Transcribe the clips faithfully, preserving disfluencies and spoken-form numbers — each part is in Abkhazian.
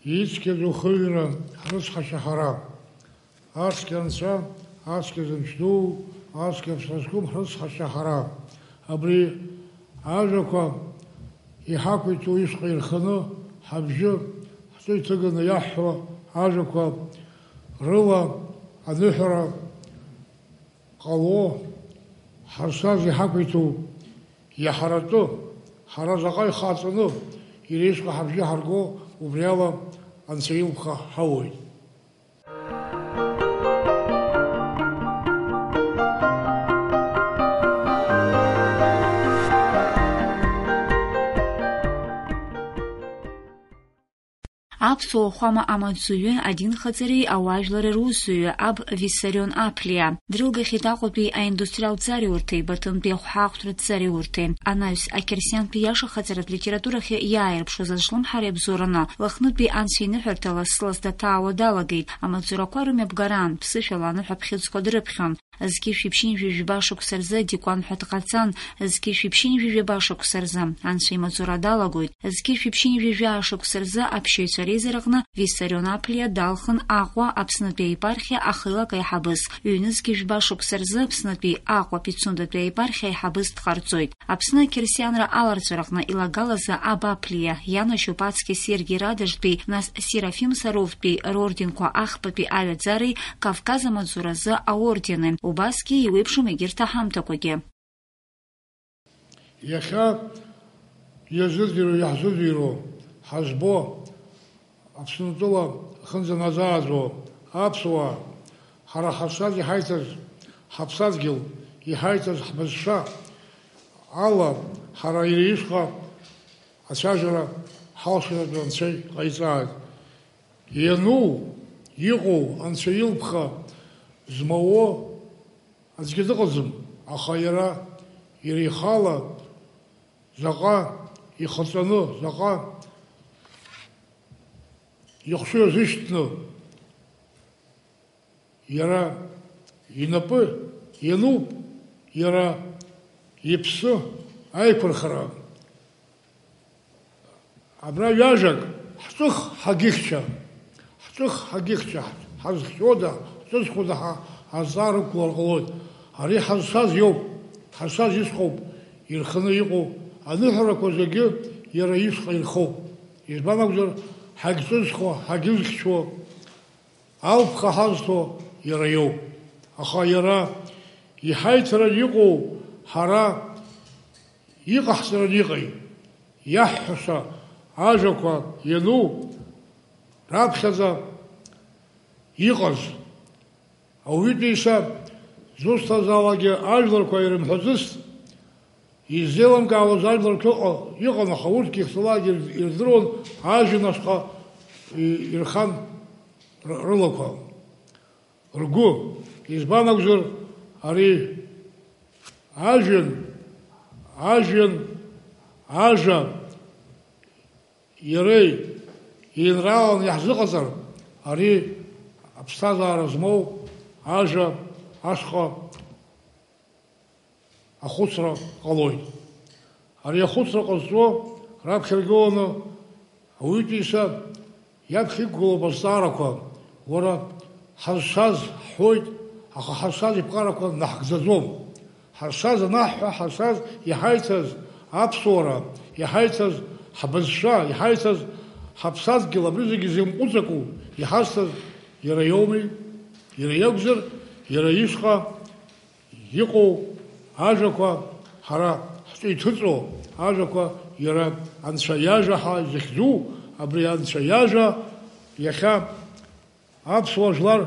Ицқьаӡоу хыҩра ҳрыцҳашьа ҳара. Ацқьа анцәа, ацқьа зымч ду, ацқьа аԥсра зқәым ҳрыцҳашьа ҳара. Абри ажәақәа иҳақәиҭу ишҟа ирханы, ҳабжьы ҳҿы иҭыганы иаҳҳәо ажәақәа рыла аныҳәара ҟало, ҳарсаз иҳақәиҭу иаҳаратәы, ҳара заҟа ихаҵаны, иреиԥшха ҳабжьы ҳарго, убриала Анцәа илԥха ҳауеит. Аԥсуа уахәама амаҵзуҩы, адинхаҵареи ауаажәлари русзуҩы аб Виссарион Аԥлиа дрылгахьеит Аҟәатәи аиндустриалтә ҵараиурҭеи Баҭымтәи ахәҳаахәҭратә ҵараиурҭеи анаҩс, ақьырсиантәи иашахаҵаратә литературахьы иааирԥшуаз азҿлымҳара иабзоураны, Лыхнытәи анцәа иныҳәарҭа лассы-ласс даҭаауа далагеит. Амаҵзурақәа рымҩаԥгараан, ԥсышәала аныҳәа ԥхьыӡқәа дрыԥхьон. Зқьышә ҩаԥшьынҩажәи жәаба шықәса рзы адиакәанҳәа дҟаҵан, зқьышә ҩаԥшьынҩажәи жәаба шықәса рзы анцәа имаҵура далагоит, зқьышә ҩаԥшьынҩажәи жәаа шықәса рзы аԥсшьаҩцәа реизараҟны Виссарион Аԥлиа далхын Аҟәа Аԥснытәи аеепархиа ахеилак аиҳабыс, ҩнызқьи жәба шықәса рзы Аԥснытәи Аҟәа Пицундатәи аеепархиа аиҳабыс дҟарҵоит. Аԥсны ақьырсианра аларҵәараҟны илагалазы аб Аԥлиа ианашьоуп ацқьа Сергии Радыжтәи, нас Серафим Саровтәи рорденқәа, ахԥатәи аҩаӡареи Кавказ амаҵзуразы аордени, убасгьы еиуеиԥшым егьырҭ аҳамҭақәагьы. Иахьа иазыӡырҩуа, иаҳзыӡырҩуа, ҳазбо, Аԥсны тәыла ахьынӡаназааӡо аԥсуаа, ҳара ҳазшаз иҳаиҭаз ҳаԥсадгьыл, иҳаиҭаз ҳбызшәа ала, ҳара иара ишҟа ацәажәара ҳалшаратәы Анцәа иҟаиҵааит. Иану, иҟоу, Анцәа илԥха змоуо аӡәгьы дыҟаӡам, аха иара, иара ихала заҟа ихаҵаны, заҟа ихшыҩ азышьҭны, иара инапы иануп, иара иԥсы аиқәырхара. Абра ҩажәак, ҳҵых ҳагьыхьча, ҳҵых ҳагьыхьча, ҳазхьода, ҳҵызхуада ҳәа азҵаара ықәлар ҟалоит. Ари ҳазшаз иоуп, ҳазшаз исҟоуп, ирханы иҟоу аныҳәарақәа зегьы иара ишҟа ирхоуп. Избан акәзар, ҳагьҵызхуа, ҳагьызхьчо, алԥха ҳазҭо иара иоуп. Аха иара иҳаиҭаран иҟоу ҳара иҟаҳҵаран иҟеи? Иаҳҳәаша ажәақәа иану раԥхьаӡа иҟаз ауаҩытәыҩса зусҭазаалакгьы ажәларқәа ирымҳәаӡыст, иззеилымкаауаз ажәларқәа ыҟа-, иҟан, аха урҭгьы ихьӡалакгьы ирдыруан, ажәҩан ашҟа и-, ирхан р-, рылақәа, ргәы. Избан акәзар, ари ажәҩан, ажәҩан, ажәа иареи еинрааланы иаҳзыҟаҵар, ари аԥсҭазаара змоу ажәа ашҟа ахәыцра ҟалоит. Ари ахәыцра ҟазҵо раԥхьа иргыланы ауаҩытәыҩса иаԥхьа иқәгылоуп азҵаарақәа, уара, ҳазшаз ҳҳәоит, аха ҳазшаз иԥҟарақәа наҳгӡаӡом. Ҳазшаз анаҳҳәа, ҳазшаз иҳаиҭаз аԥсуара, иҳаиҭаз ҳбызшәа, иҳаиҭаз ҳаԥсадгьыл, абри зегьы зымҟәыҵаку иҳазҭаз иара иоуми? Иара иакәзар, иара ишҟа иҟоу ажәақәа, ҳара ҳҿы иҭыҵуа ажәақәа, иара Анцәа иажәа ҳәа изыхьӡу, абри Анцәа иажәа иахьа аԥсуа жәлар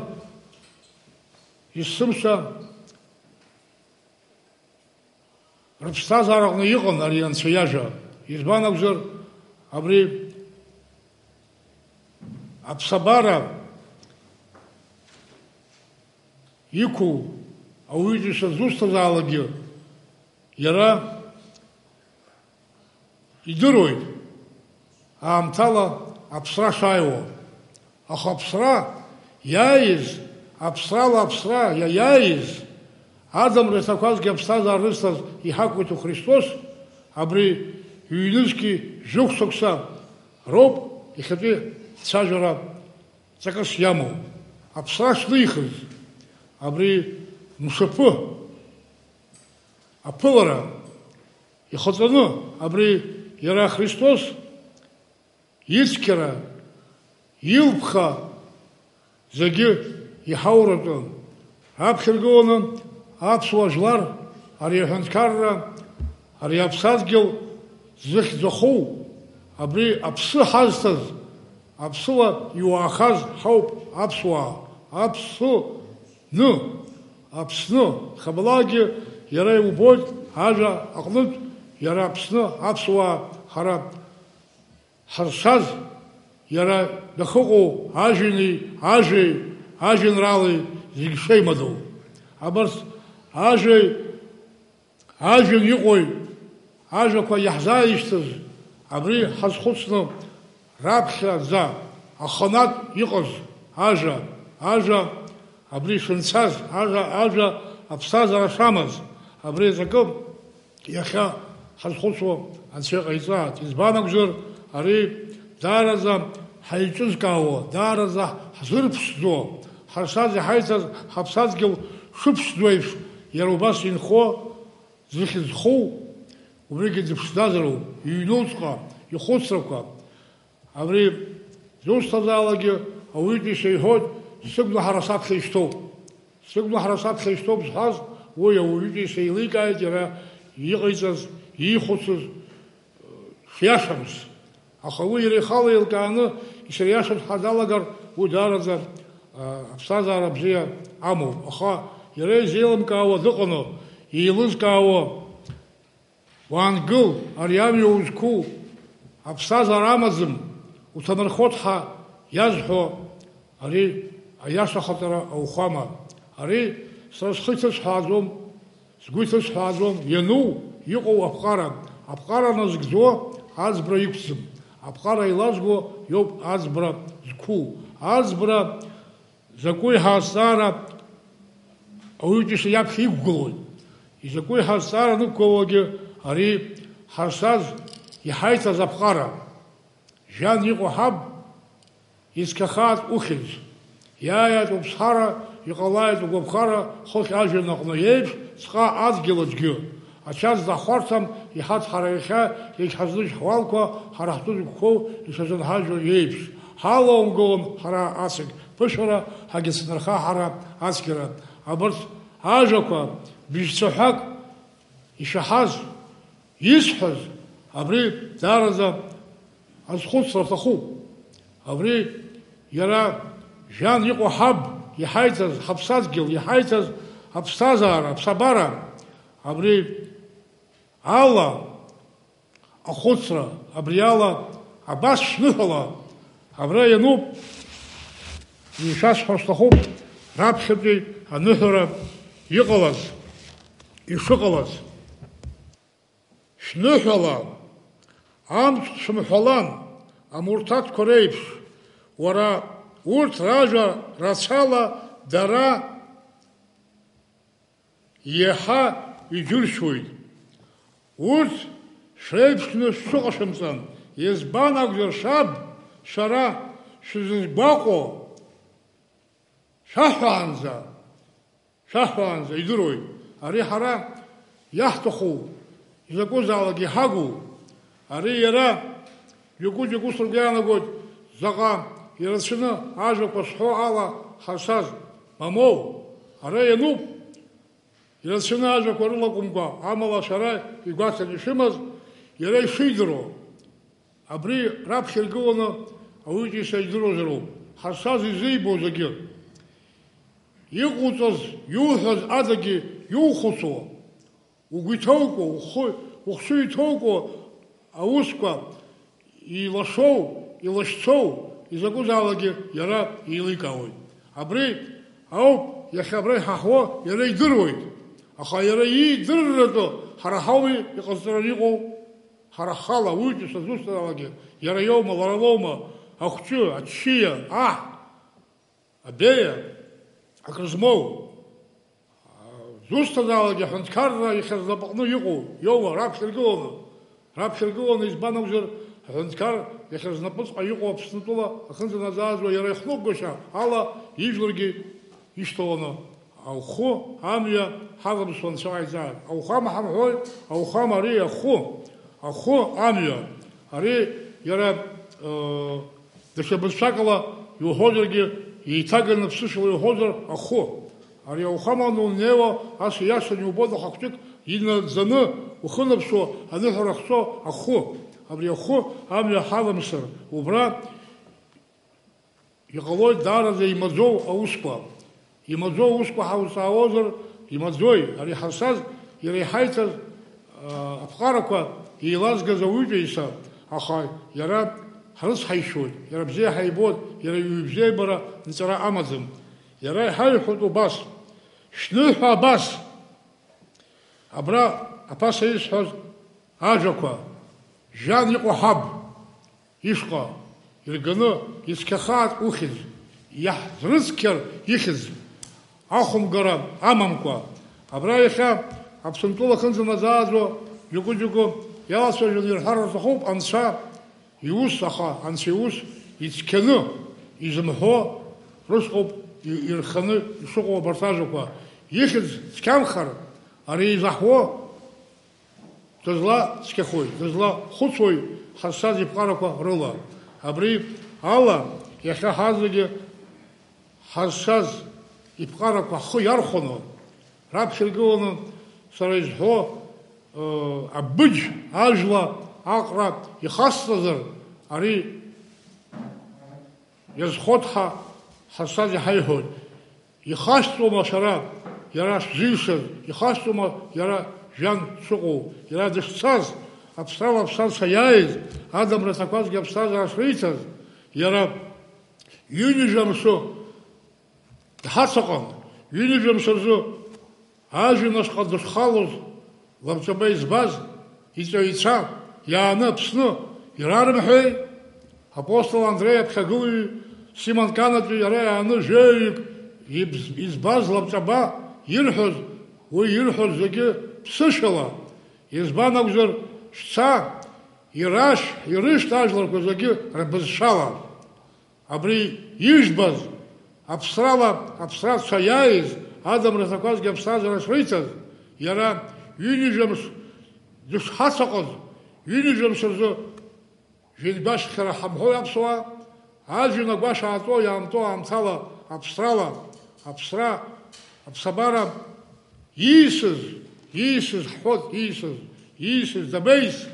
есымша рыԥсҭазаараҟны иҟан ари Анцәа иажәа. Избан акәзар, абри Аԥсабара иқәу ауаҩытәыҩса дызусҭазаалакгьы иара идыруеит аамҭала аԥсра шааиуа. Аха аԥсра иааиз, аԥсрала аԥсра иаиааиз, адамра иҭақәазгьы аԥсҭазаара рызҭаз иҳақәиҭу Христос, абри ҩнызқьи жәохә шықәса роуп иахьатәи ҳцәажәара ҵакыс иамоу. Аԥсра шнихыз, абри мшаԥы аԥылара ихаҵаны, абри иара Христос ицқьара, илԥха зегьы иҳауратәы, раԥхьа иргыланы аԥсуа жәлар, ари аҳәынҭқарра, ари аԥсадгьыл зыхьӡ ахоу, абри аԥсы ҳазҭаз, аԥсыла иуаахаз ҳауп аԥсуаа, аԥсы ны, Аԥсны, хабалагьы иара иубоит ажәа аҟнытә, иара Аԥсны аԥсуаа ҳара ҳаршаз, иара дахыҟоу ажәҩани, ажәеи, ажәеинраалеи зегь шеимадоу. Абарҭ ажәеи, ажәҩан иҟои, ажәақәа иаҳзааишьҭыз, абри ҳазхәыцны раԥхьаӡа аханатә иҟаз ажәа, ажәа абри шәымцаз, ажәа, ажәа аԥсҭазаара шамаз, абри азакы иахьа ҳазхәыцуа Анцәа иҟаиҵааит. Избан акәзар, ари даараӡа ҳаиҿызкаауа, даараӡа ҳзырԥшӡо, ҳаршаз иҳаиҭаз ҳаԥсадгьыл шыԥшӡо еиԥш, иара убас инхо, зыхьӡ зхоу, убригьы дыԥшӡазароуп, иҩнуҵҟа, ихәыцрақәа. Абри зусҭазаалакгьы ауаҩытәыҩса иҳәоит, сыгәнаҳара саԥхьа ишьҭоуп. Сыгәнаҳара саԥхьа ишьҭоуп зҳәаз, уи ауаҩытәыҩса еиликааит иара иҟаиҵаз, иихәыцыз шиашамыз. Аха уи иара ихала еилкааны ишиашамз ҳаналагар, уи даараӡа, а, аԥсҭазаара бзиа амоуп. Аха иара изеилымкаауа дыҟаны, еилызкаауа, уаангыл, ари амҩа узқәу аԥсҭазаара амаӡам, уҭанархоит ҳәа иазҳәо ари аиаша ахаҵара аухәама? Ари сара схы иҭысҳәааӡом, сгәы иҭысҳәааӡом, иану, иҟоу аԥҟара. Аԥҟара назгӡо аӡбра иқәӡам. Аԥҟара еилазго иоуп аӡбра зқәу. Аӡбра закәи ҳәа азҵаара ауаҩытәыҩса иаԥхьа иқәгылоит. Изакәи ҳәа азҵаара анықәгылогьы ари ҳаршаз иҳаиҭаз аԥҟара. Жәан иҟоу ҳаб, ицқьахааит ухьӡ. Иааиааит уԥсҳара, иҟалааит угәаԥхара, хыхь ажәҩан аҟны еиԥш, ҵҟа адгьыл аҿгьы. Ача злаҳхәарҭам, иҳаҭ ҳара иахьа, иагьҳазныжь ҳуалқәа, ҳара ҳтәы зықәқәоу ишазынҳажьуа еиԥш. Ҳалаумгалон ҳара ацыгь ԥышәара, ҳагьацәынырха ҳара ацәгьара. Абарҭ ажәақәа бжьцәаҳәак ишәаҳаз, исҳәаз, абри даараӡа азхәыцра аҭахуп. Абри иара жәан иҟоу ҳаб иҳаиҭаз, ҳаԥсадгьыл иҳаиҭаз аԥсҭазаара, аԥсабара, абри ала ахәыцра, абри ала абас шәныҳәала абра иануп, ишәасҳәар сҭахуп, раԥхьатәи аныҳәара иҟалаз, ишыҟалаз. Шәныҳәала, амцхә шәымҳәалан, амурҭаҭқәа реиԥш, уара, урҭ ражәа рацәала дара иаҳа иџьыршьоит. Урҭ шәреиԥшны шәҽыҟашәымҵан, избан акәзар шәаб, шәара шәзызгәаҟуа шәаҳәаанӡа, шәаҳәаанӡа идыруеит. Ари ҳара иаҳҭаху, изакәызаалак иҳагу, ари иара џьоукы-џьоукы сыргәы иаанагоит, заҟа ирацәаны ажәақәа зҳәо ала ҳаршаз, мамоу, ара иануп, ирацәаны ажәақәа рылакәымкәа, амала шәара игәаҭаны ишәымаз, иара ишидыруа. Абри раԥхьа иргыланы ауаҩытәыҩса идыруазароуп, ҳаршаз изибо зегьы. Иҟауҵаз, иуҳәаз адагьы иухәыцуа, угәы иҭоукуа, ухы, ухшыҩ иҭоукуа аусқәа, илашоу, илашьцоу, изакәызаалакгьы иара еиликаауеит. Абри ауп иахьа абра иҳаҳуа, иара идыруеит. Аха иара иидырратәы ҳара ҳауми иҟазҵараны иҟоу? Ҳара ҳхала, уаҩытәыҩса зусҭазаалакгьы иара иоума, лара лоума, ахәҷы, аччиа, аҳ, абеиа, акрызмоу? Зусҭазаалакгьы аҳәынҭқарра иахьа знапаҟны иҟоу иоума, раԥхьа иргыланы? Раԥхьа иргыланы, избан акәзар, аҳәынҭқар иахьа знапыҵҟа иҟоу Аԥснытәыла ахьынӡанаӡааӡуа иара ихныҟәгашьа ала ижәларгьы ишьҭаланы, аухы, амҩа ҳавамсуа анцәа ҟаиҵааит. Аухама ҳамҳәои, аухама ари ахәы, ахәы, амҩа. Ари иара, э, даҽа бызшәакала иуҳәозаргьы, еиҭаганы ԥсышәала иуҳәозар, ахәы. Ари ауахәаман унеиуа, ас иашан иубоит ахәыҷык инаӡаны ухынаԥшуа аныҳәара ахьцо ахәы. Абри ахәы амҩа ҳаламсыр, убра иҟалоит даараӡа имаӡоу аусқәа. Имаӡоу аусқәа ҳауҵаауазар, имаӡои? Ари ҳазшаз, иара иҳаиҭаз, а, аԥҟарақәа еилазгаз ауаҩытәыҩса, аха иара ҳрыцҳаишьоит, иара бзиа ҳаибоит, иара иҩбзиабара нҵәара амаӡам. Иара иҳаиҳәоит убас, шәныҳәа абас. Абра аԥаса исҳәаз ажәақәа, Жан иҟоу ҳаб ишҟа ирганы ицқьахааит ухьӡ, иаҳзрыцқьар ихьӡ, ахәымгара амамкәа. Абра иахьа Аԥсынтәыла ахьынӡанаӡааӡо џьоукы-џьоукы иалацәажәаны ирҳәар рҭахуп Анцәа иус, аха Анцәа иус ицқьаны изымҳәо рысҟоуп и-, ирханы ишыҟоу абарҭ ажәақәа. Ихьӡ цқьамхар, ари изаҳуо дызлацқьахои, дызлахәыцуеи ҳазшаз иԥҟарақәа рыла? Абри ала иахьа ҳазегьы ҳазшаз иԥҟарақәа ҳхы иархәаны, раԥхьа иргыланы сара изҳәо, ы, абыџь ажәла Аҟра ихасҵазар, ари иазхоит ҳа ҳазшаз иҳаиҳәоит. Ихашҭуама шәара иара шәзишаз, ихашҭуама иара Жан дшыҟоу, иара дышцаз, аԥсрала аԥсаса иааиз, адамра ҭақәазгьы аԥсҭазаара шриҭаз, иара ҩынҩажәа мшы дҳацаҟан, ҩынҩажәа мшы рзы ажәҩан ашҟа дышхалоз лабҿаба избаз иҵаҩцәа иааны Аԥсны ирарымҳәеи? Апостол Андреи аԥхьагылаҩи Симон Канатәи иара иааны жәаҩык ибз-, избаз лабҿаба ирҳәоз, уи ирҳәоз зегьы ԥсышәала, избан акәзар, шәца, ирашь, ирышьҭ ажәларқәа зегьы рбызшәала. Абри ижәбаз, аԥсрала аԥсрацәа иааиз, адамра ҭақәазгьы аԥсҭазаара шриҭаз, иара ҩынҩажәа мш дышҳацаҟаз, ҩынҩажәа мш рзы жәеибашьхьара ҳамҳәои аԥсуаа, ажәҩан агәашә ааҵо иаамтәо аамҭала аԥсрала, аԥсра, аԥсабара иисыз, иисыз ҳҳәот, иисыз, иисыз, дабеис,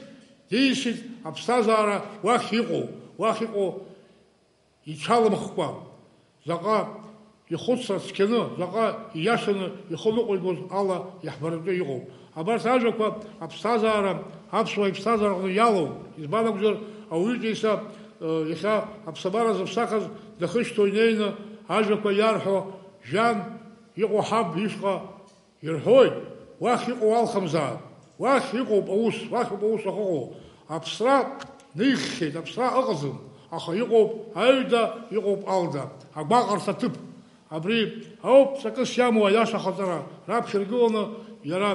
диисит аԥсҭазаара уахь иҟоу, уахь иҟоу ицәалымхкәа, заҟа ихәыцра цқьаны, заҟа ииашаны ихы ныҟәигоз ала иаҳбаратәы иҟоуп. Абарҭ ажәақәа аԥсҭазаара, аԥсуа иԥсҭазаараҟны иалоуп. Избан акәзар, ауаҩытәыҩса, э, иахьа аԥсабара зыԥсахыз дахышьҭоу инеины ажәақәа иарҳәо, Жан иҟоу ҳаб ишҟа ирҳәоит, уахь иҟоу алхымзаап, уахь иҟоуп аус, уахь иҟоуп аус ахьыҟоу. Аԥсра ныҩххьеит, аԥсра ыҟаӡам, аха иҟоуп аҩада, иҟоуп алда, агәаҟырҭа ҭыԥ. Абри ауп ҵакыс иамоу аиаша ахаҵара, раԥхьа иргыланы иара,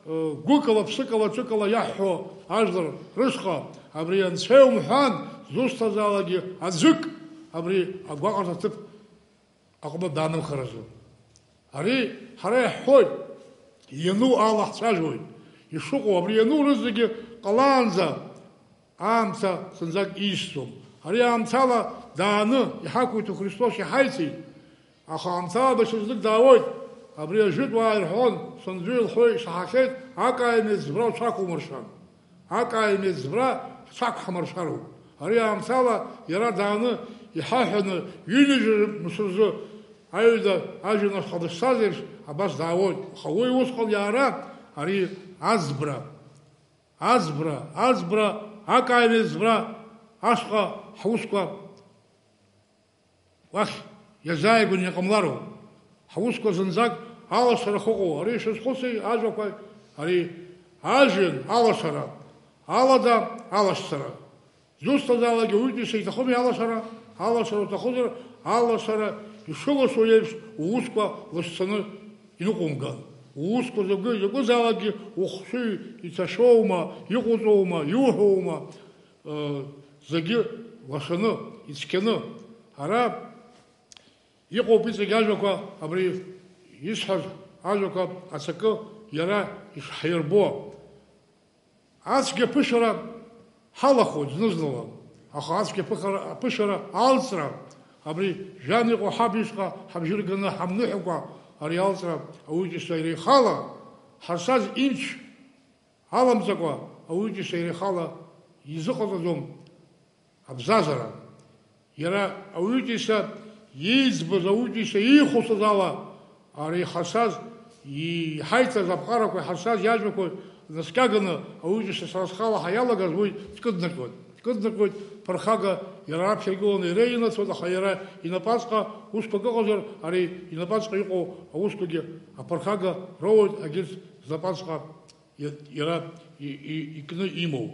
ы, гәыкала, ԥсыкала, ҿыкала иаҳҳәо ажәлар рышҟа, абри Анцәа иумҳәан, зусҭазаалакгьы аӡәык абри агәаҟырҭа ҭыԥ аҟны даанымхаразы. Ари ҳара иаҳҳәоит, иану ала ҳцәажәоит. Ишыҟоу, абри иану рызегьы ҟалаанӡа аамҭа зынӡак иисӡом. Ари аамҭала дааны иҳақәиҭу Христос иҳаиҭеит. Аха аамҭала даҽа знык даауеит. Абри ажәытәуаа ирҳәон, сынӡа илҳәо ишаҳахьеит, акаамеҭ ӡбра уҽақәумыршәан. Акаамеҭ ӡбра ҳҽақәҳамыршәароуп. Ари аамҭала иара дааны иҳаҳәаны, ҩынҩажәа мшы рзы аҩада ажәҩан ахь ҳадышцаз еиԥш, абас даауеит. Аха уи усҟан иаара ари аӡбра, аӡбра, аӡбра, акаамеҭ ӡбра ашҟа ҳусқәа Уахь иазааигәаны иҟамлароуп. Ҳусқәа зынӡак алашара ахьыҟоу, ари шәазхәыци ажәақәа, ари ажәҩан алашара, алада алашьцара. Зусҭазаалакгьы ауаҩытәыҩса иҭахыми алашара, алашара уҭахызар, алашара ишылашо еиԥш уусқәа лашьцаны иныҟәумган. Уусқәа закәи-, закәызаалакгьы ухшыҩ иҭашәоума, иҟуҵоума, иуҳәоума, ыы, зегьы лашаны, ицқьаны. Ара иҟоуп иҵегь ажәақәа, абри исҳәаз ажәақәа ацакы иара ишҳаирбо. Ацәгьа ԥышәара ҳалахоит зны-зынла, аха ацәгьа ԥыхара-, аԥышәара алҵра, абри жәҩан иҟоу ҳаб ишҟа ҳабжьы рганы ҳамныҳәакәа, ари алҵра ауаҩытәыҩса иара ихала, ҳазшаз имч аламҵакәа, ауаҩытәыҩса иара ихала изыҟаҵаӡом абзазара. Иара ауаҩытәыҩса иӡбаз, ауаҩытәыҩса иихәыцуаз ала, ара иҳазшаз, иҳаиҭаз аԥҟарақәа, иҳазшаз иажәақәа наскьаганы, ауаҩытәыҩса сара схала ҳәа иалагаз уи дкыднакуеит. Дкыднакуеит ԥырхага, иара раԥхьа игыланы иара инаҭоит, аха иара инапаҵҟа усқәак ыҟазар, ари инапаҵҟа иҟоу аусқәагьы аԥырхага роуеит, агьырҭ знапаҵҟа иа-, иара и-, и-, икны имоу.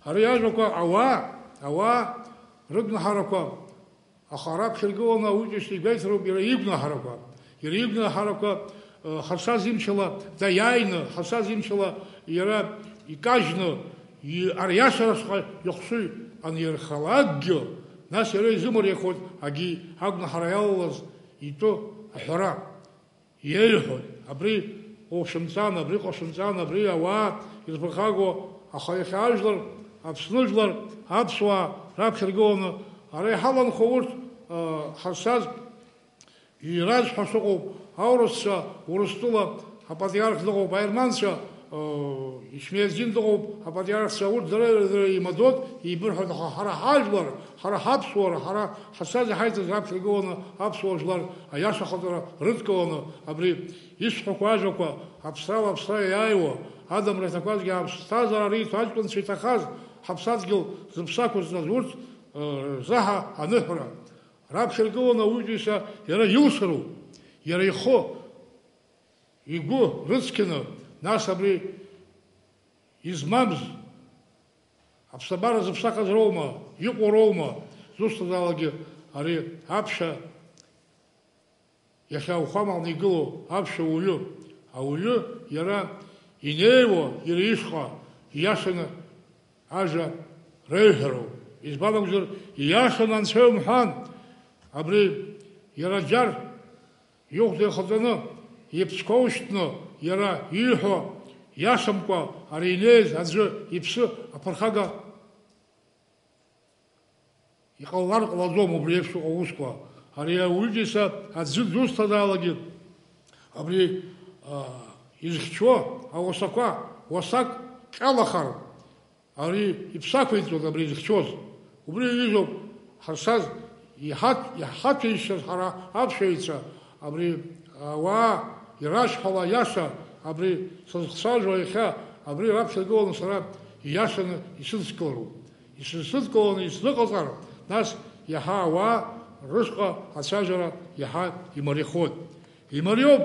Ари ажәақәа ауаа, ауаа рыгәнаҳарақәа, аха раԥхьа иргыланы ауаҩытәыҩса игәеиҭароуп иара игәнаҳарақәа. Иара игәнаҳарақәа, э, ҳазшаз имчала даиааины, ҳазшаз имчала иара икажьны, и-, ариашарахьҟа ихшыҩ анирхалакгьы, нас иара изымариахоит агьи агәнаҳара иалалаз итәы аҳәара. Иеиҳәоит, абри ҟәшамҵан, абри ҟәшамҵан, абри ауаа ирԥырхагоу, аха иахьа ажәлар, Аԥсны жәлар, аԥсуаа раԥхьа иргыланы ара иҳаланхо урҭ, ыы, ҳазшаз иразҳәо шыҟоуп, аурысцәа Урыстәыла апатриарх дыҟоуп, аерманцәа, ыы, Ичмиадзин дыҟоуп, апатриархцәа, урҭ дара, дара имадоуп, еибырҳәоит, аха ҳара ҳажәлар, ҳара ҳаԥсуара, ҳара ҳазшаз иҳаиҭаз раԥхьа игыланы аԥсуа жәлар аиаша ахаҵара рыдкыланы абри исҳәақәо ажәақәа аԥсрала аԥсра иааиуа, адамра иҭақәазгьы аԥсҭазаара риҭо аҷкәынцәа иҭахаз ҳаԥсадгьыл зыԥсы ақәызҵаз урҭ, ы, рзаҳа аныҳәара. Раԥхьа иргыланы ауаҩытәыҩса иара илшароуп, иара ихы, игәы рыцқьаны, нас абри измамз, аԥсабара зыԥсахыз роума, иҟоу роума, зусҭазаалакгьы ари аԥхьа иахьа ухәамалны игылоу аԥхьа уаҩы, ауаҩы иара инеиуа, иара ишҟа ииашаны ажәа реиҳәароуп. Избан акәзар, ииашаны анцәа иумҳәан, абри иара џьар Ихәда ихаҵаны, иԥсқәа ушьҭны, иара ииҳәо иашамкәа, ари инеиз аӡәы иԥсы аԥырхага иҟалар ҟалаӡом убри еиԥш ыҟоу аусқәа. Ари ауаҩытәыҩса аӡәы дусҭазаалакгьы абри, аа, изхьчо ауасақәа уасак ҟьалахар, Ари иԥсақәиҵоит абри зыхьчоз. Убри иҩызоуп ҳазшаз иҳаҭ-, иҳаҭәеишьаз ҳара аԥсшәаҩцәа, абри ауаа ирашьҳәала иаша, абри сызхцәажәо иахьа, абри раԥхьа игыланы сара ииашаны исыдскылароуп. Исыдскыланы исныҟаҵар, нас иаҳа ауаа рышҟа ацәажәара иаҳа имариахоит. Имариоуп,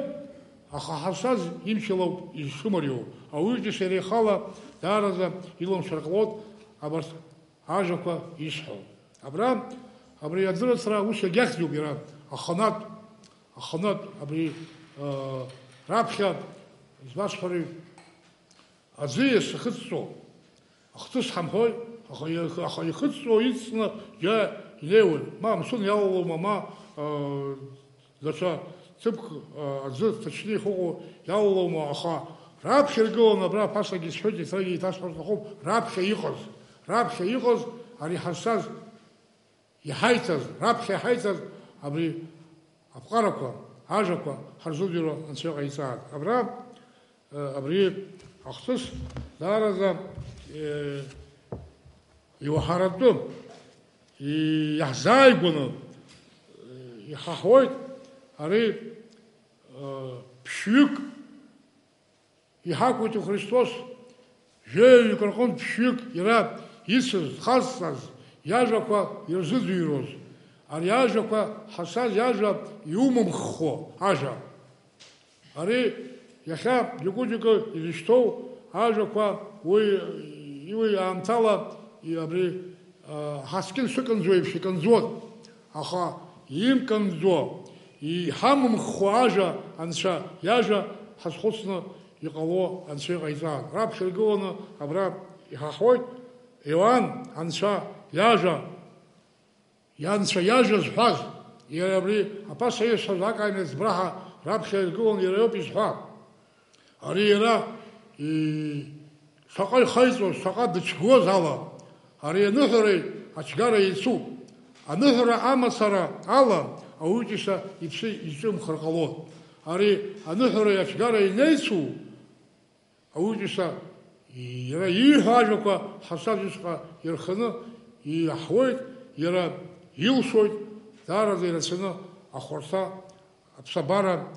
аха ҳазшаз имчалоуп изшымариоу. Ауаҩытәыҩса иара ихала даараӡа илымшар ҟалоит абарҭ ажәақәа исҳәо. Абра, абри адырраҭара ус иагьахьӡуп иара, аханатә, аханатә, абри, ыы, раԥхьа, избасҳәари, Аӡы иахьахыҵҵо, ахҭыс ҳамҳәои, аха иах-, аха ихыҵҵо иҵҵны џьа инеиуеит. Ма амшын иалалома, ма, аа, даҽа ҭыԥк, аа, аӡы ҭачны ихыҟоу иалалома, аха раԥхьа иргыланы абра ԥасагьы исҳәеит, еиҭагьы еиҭасҳәар сҭахуп, раԥхьа иҟаз, раԥхьа иҟаз ари ҳазшаз. Иҳаиҭаз, раԥхьа иҳаиҭаз абри аԥҟарақәа, ажәақәа ҳарзыӡырҩуа Анцәа иҟаиҵааит. Абра, э, абри ахҭыс даараӡа, э, иуаҳаратәы, и-, иаҳзааигәаны, э, иҳаҳауеит ари, э, ԥшьҩык Иҳақәиҭу Христос жәаҩаҩык рҟынтә ԥшьҩык иара ицыз, дхазҵаз, иажәақәа ирзыӡырҩуаз, Ари ажәақәа ҳасаз иажәа иумымххо ажәа. Ари иахьа џьоукы-џьоукы изышьҭоу ажәақәа уи, уи аамҭала абри, а, ҳаскьын шыканӡо еиԥш иканӡуан. Аха имканӡо, иҳамымххо ажәа, Анцәа иажәа ҳазхәыцны иҟало Анцәа иҟаиҵаан. Раԥхьа иргыланы абра иҳаҳауеит, Иоанн, Анцәа иажәа. Ианцәа иажәа зҳәаз, иара абри аԥаса исҳәаз акаамеҭ збраҳа раԥхьа иргылон иара иоуп изҳәа. Ари иара, и-, шаҟа ихеиҵоз, шаҟа дыцәгылоз ала, ари аныҳәареи ачгареи еицуп. Аныҳәара амацара ала ауаҩытәыҩса иԥсы изҿымхыр ҟалон. Ари аныҳәареи ачгареи инеицу, Ауаҩытәыҩса иара ииҳәо ажәақәа ҳасаб усҟа ирханы иаҳуеит, иара илшоит, даараӡа ирацәаны ахәарҭа, аԥсабара,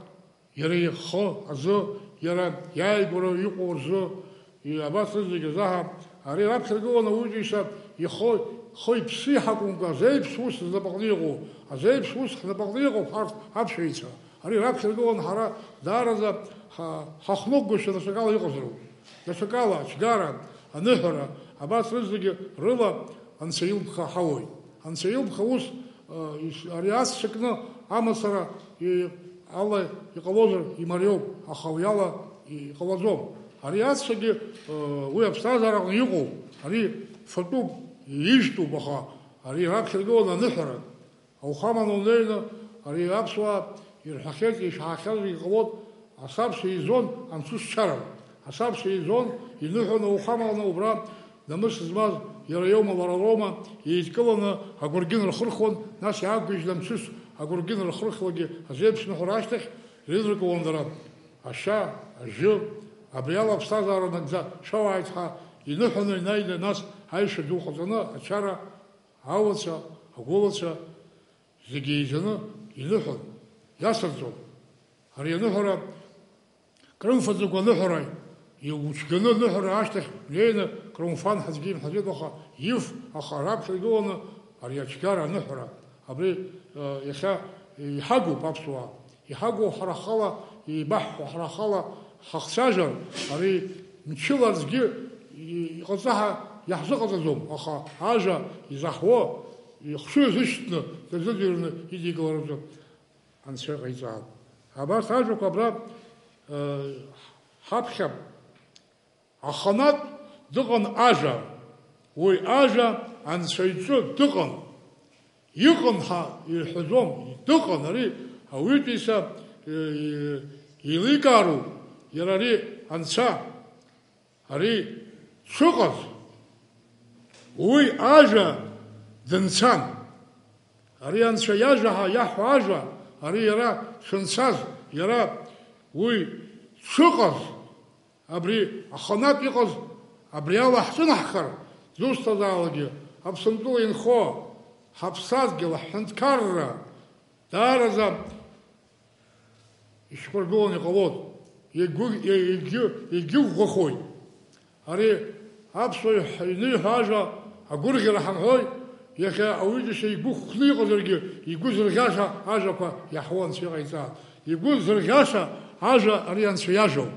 иара ихы азы, иара иааигәара иҟоу рзы, и-, абас зегьы азаҳа, ари раԥхьа иргыланы ауаҩытәыҩса ихы, ихы-иԥсы иҳакәымкәа, азеиԥш ус знапаҟны иҟоу, азеиԥш ус ҳнапаҟны иҟоуп ҳарҭ аԥсшәаҩцәа. Ари раԥхьа иргыланы ҳара даараӡа ҳа-, ҳахныҟәгошәа даҽакала иҟазароуп. Даҽакала, ачгара, аныҳәара, абас рызегьы рыла Анцәа илԥха ҳауеит. Анцәа илԥха ус, ы, иш-, ари аццакны амацара и-, ала иҟалозар имариоуп, аха уи ала и-, иҟалаӡом. Ари аццагьы, ы, уи аԥсҭазаараҟны иҟоуп, ари фатәуп, ижәтәуп, аха ари раԥхьа иргыланы аныҳәара. Ауахәамала унеины, ари аԥсуаа ирҳәахьеит, ишәаҳахьазаргьы ҟалоит, асабша изон анцәышчара. Асабша изон, иныҳәон ауахәамалны убра намыс змаз иара иоума, лара лоума, еидкыланы агәыргьын рхырхуан, нас иаақәгьежьны амцәыс агәыргьын рхырхуагьы азеиԥш ныҳәара ашьҭахь ирыдыркылон дара. Ашьа, ажьы, абри ала аԥсҭазаара нагӡа шәоуааит ҳәа иныҳәаны инаины, нас аишәа ду ҟаҵаны ачара Ауацәа, агәылацәа зегьы еизаны иныҳәон, иасырҵон. Ари аныҳәара крымфаӡакәа аныҳәара, иуцәганы аныҳәара ашьҭахь днеины крымфан ҳәа аӡәгьы имҳәаӡеит, аха иф, аха раԥхьа игыланы ари ачгара аныҳәара. Абри, э, иахьа иҳагуп аԥсуаа. Иҳагу ҳара ҳхала, еибаҳҳәо ҳара ҳхала ҳахцәажәар, ари мчыла аӡәгьы иҟаҵа ҳәа иаҳзыҟаҵаӡом, аха ажәа изаҳуа, ихшыҩ азышьҭны дазыӡырҩны идикыларатәы Анцәа иҟаиҵаап. Абарҭ ажәақәа абра, э, ҳаԥхьап. Аханатә дыҟан ажәа, уи ажәа Анцәа иҿы дыҟан. Иҟан ҳәа ирҳәаӡом, дыҟан, ари ауаҩытәыҩса, э, э, еиликаароуп, иара ари Анцәа, ари дшыҟаз, уи ажәа дынцан. Ари Анцәа иажәа ҳәа иаҳҳәо ажәа, ари иара дшынцаз, иара уи дшыҟаз, Абри аханатә иҟаз абри ала ҳҿынаҳхар, дызусҭазаалакгьы Аԥсынтәыла инхо ҳаԥсадгьыл, ҳҳәынҭқарра даараӡа ишьақәыргыланы иҟалоит, иагьгәы-, иагьгьы-, иагьгьы-, иагьгьыӷәӷәахоит. Ари аԥсуа иҳ-, иныҳәа ажәа агәырӷьара ҳамҳәои, иахьа ауаҩытәыҩса игәы хәхәны иҟазаргьы, игәы зырӷьаша ажәақәа иаҳуа Анцәа иҟаиҵааит. Игәы зырӷьаша ажәа ари Анцәа иажәоуп.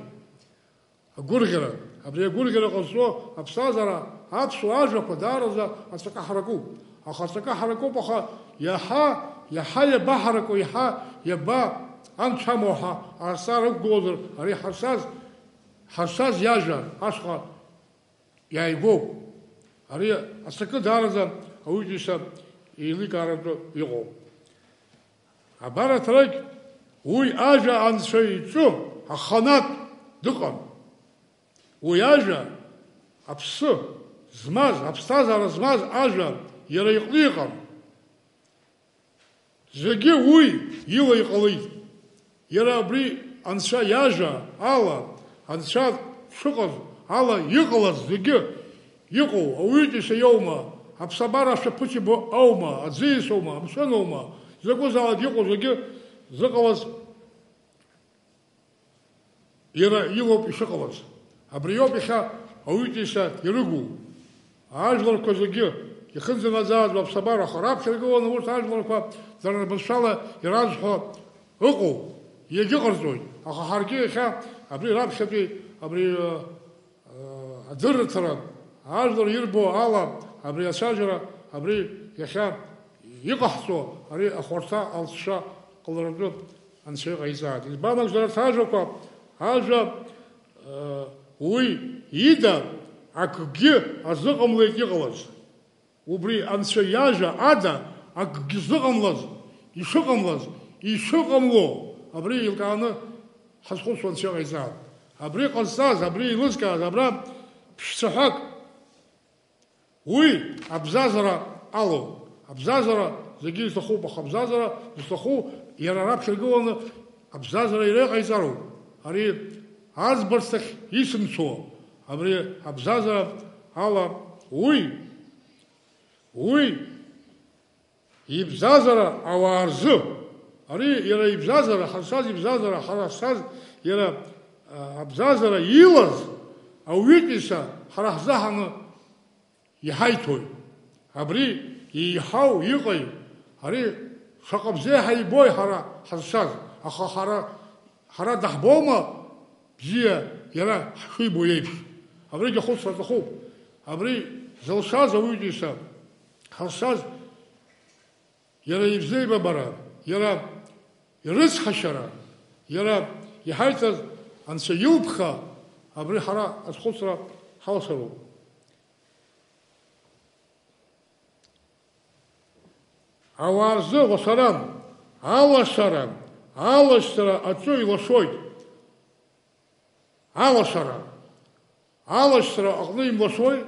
Агәырӷьара, абри агәырӷьара ҟазҵо аԥсҭазаара аԥсуа ажәақәа даараӡа аҵакы ҳаракуп. Аха аҵакы ҳаракуп, аха иаҳа, иаҳа иабаҳараку, иаҳа иаба анцәа амоу ҳәа азҵаара ықәгылозар, ари ҳазшаз, ҳазшаз иажәа ашҟа иааигәоуп. Ари аҵакы даараӡа ауаҩытәыҩса еиликааратәы иҟоуп. Абар аҭырқь, уи ажәа Анцәа иҿы аханатә дыҟан. Уи ажәа аԥсы змаз, аԥсҭазаара змаз ажәа иара иҟны иҟан. Зегьы уи ила иҟалеит. Иара абри Анцәа иажәа ала, Анцәа дшыҟаз ала иҟалаз зегьы иҟоу, ауаҩытәыҩса иоума, аԥсабара ашәаԥыџьаԥ аума, аӡиас аума, амшын аума, закәызаалак иҟоу зегьы зыҟалаз иара илоуп ишыҟалаз. Абри иоуп иахьа ауаҩытәыҩса ирыгу. Ажәларқәа зегьы Ихынӡанаӡааӡоу аԥсабарақәа раԥхьаргыланы урҭ ажәларқәа дара рбызшәала иразҳәо ыҟоуп, иагьыҟарҵоит, аха ҳаргьы иахьа абри раԥхьатәи абри, э, э, адырраҭара ажәлар ирбо ала абри ацәажәара абри иахьа иҟаҳҵо ари ахәарҭа алҵшәа ҟаларатәы Анцәа иҟаиҵааит. Избан акәзар, арҭ ажәақәа, ажәа, э, уи ида акгьы азыҟамлеит иҟалаз. Убри Анцәа иажәа ада акгьы зыҟамлаз, ишыҟамлаз, ишыҟамло, абри еилкааны ҳазхәыцуа Анцәа иҟаиҵааит. Абри ҟазҵаз, абри еилызкааз, абра ԥшцәаҳәак, уи абзазара алоуп. Абзазара зегьы изҭахуп, аха абзазара зҭаху иара раԥхьаргыланы абзазара иара иҟаиҵароуп. Ари аӡбарҭахь исымцо, абри абзазара ала уи Уи ибзазара ауаа рзы, ари иара ибзазара, ҳазшаз ибзазара, ҳара ҳазшаз иара, а, абзазара илаз ауаҩытәыҩса ҳара ҳзаҳаны иҳаиҭоит. Абри еиҳау иҟаи, ари шаҟа бзиа ҳаибои ҳара ҳазшаз, аха ҳара, ҳара даҳбома бзиа иара ҳшибо еиԥш? Абригь ахәыцра аҭахуп. Абри зылшаз ауаҩытәыҩса ҳазшаз иара ибзеибабара, иара ирыцҳашьара, иара иҳаиҭаз Анцәа илԥха, абри ҳара азхәыцра ҳалшароуп. Ауаа рзы лашаран, алашара, алашьцара аҿы илашоит. Алашара. Алашара аҟны имлашои?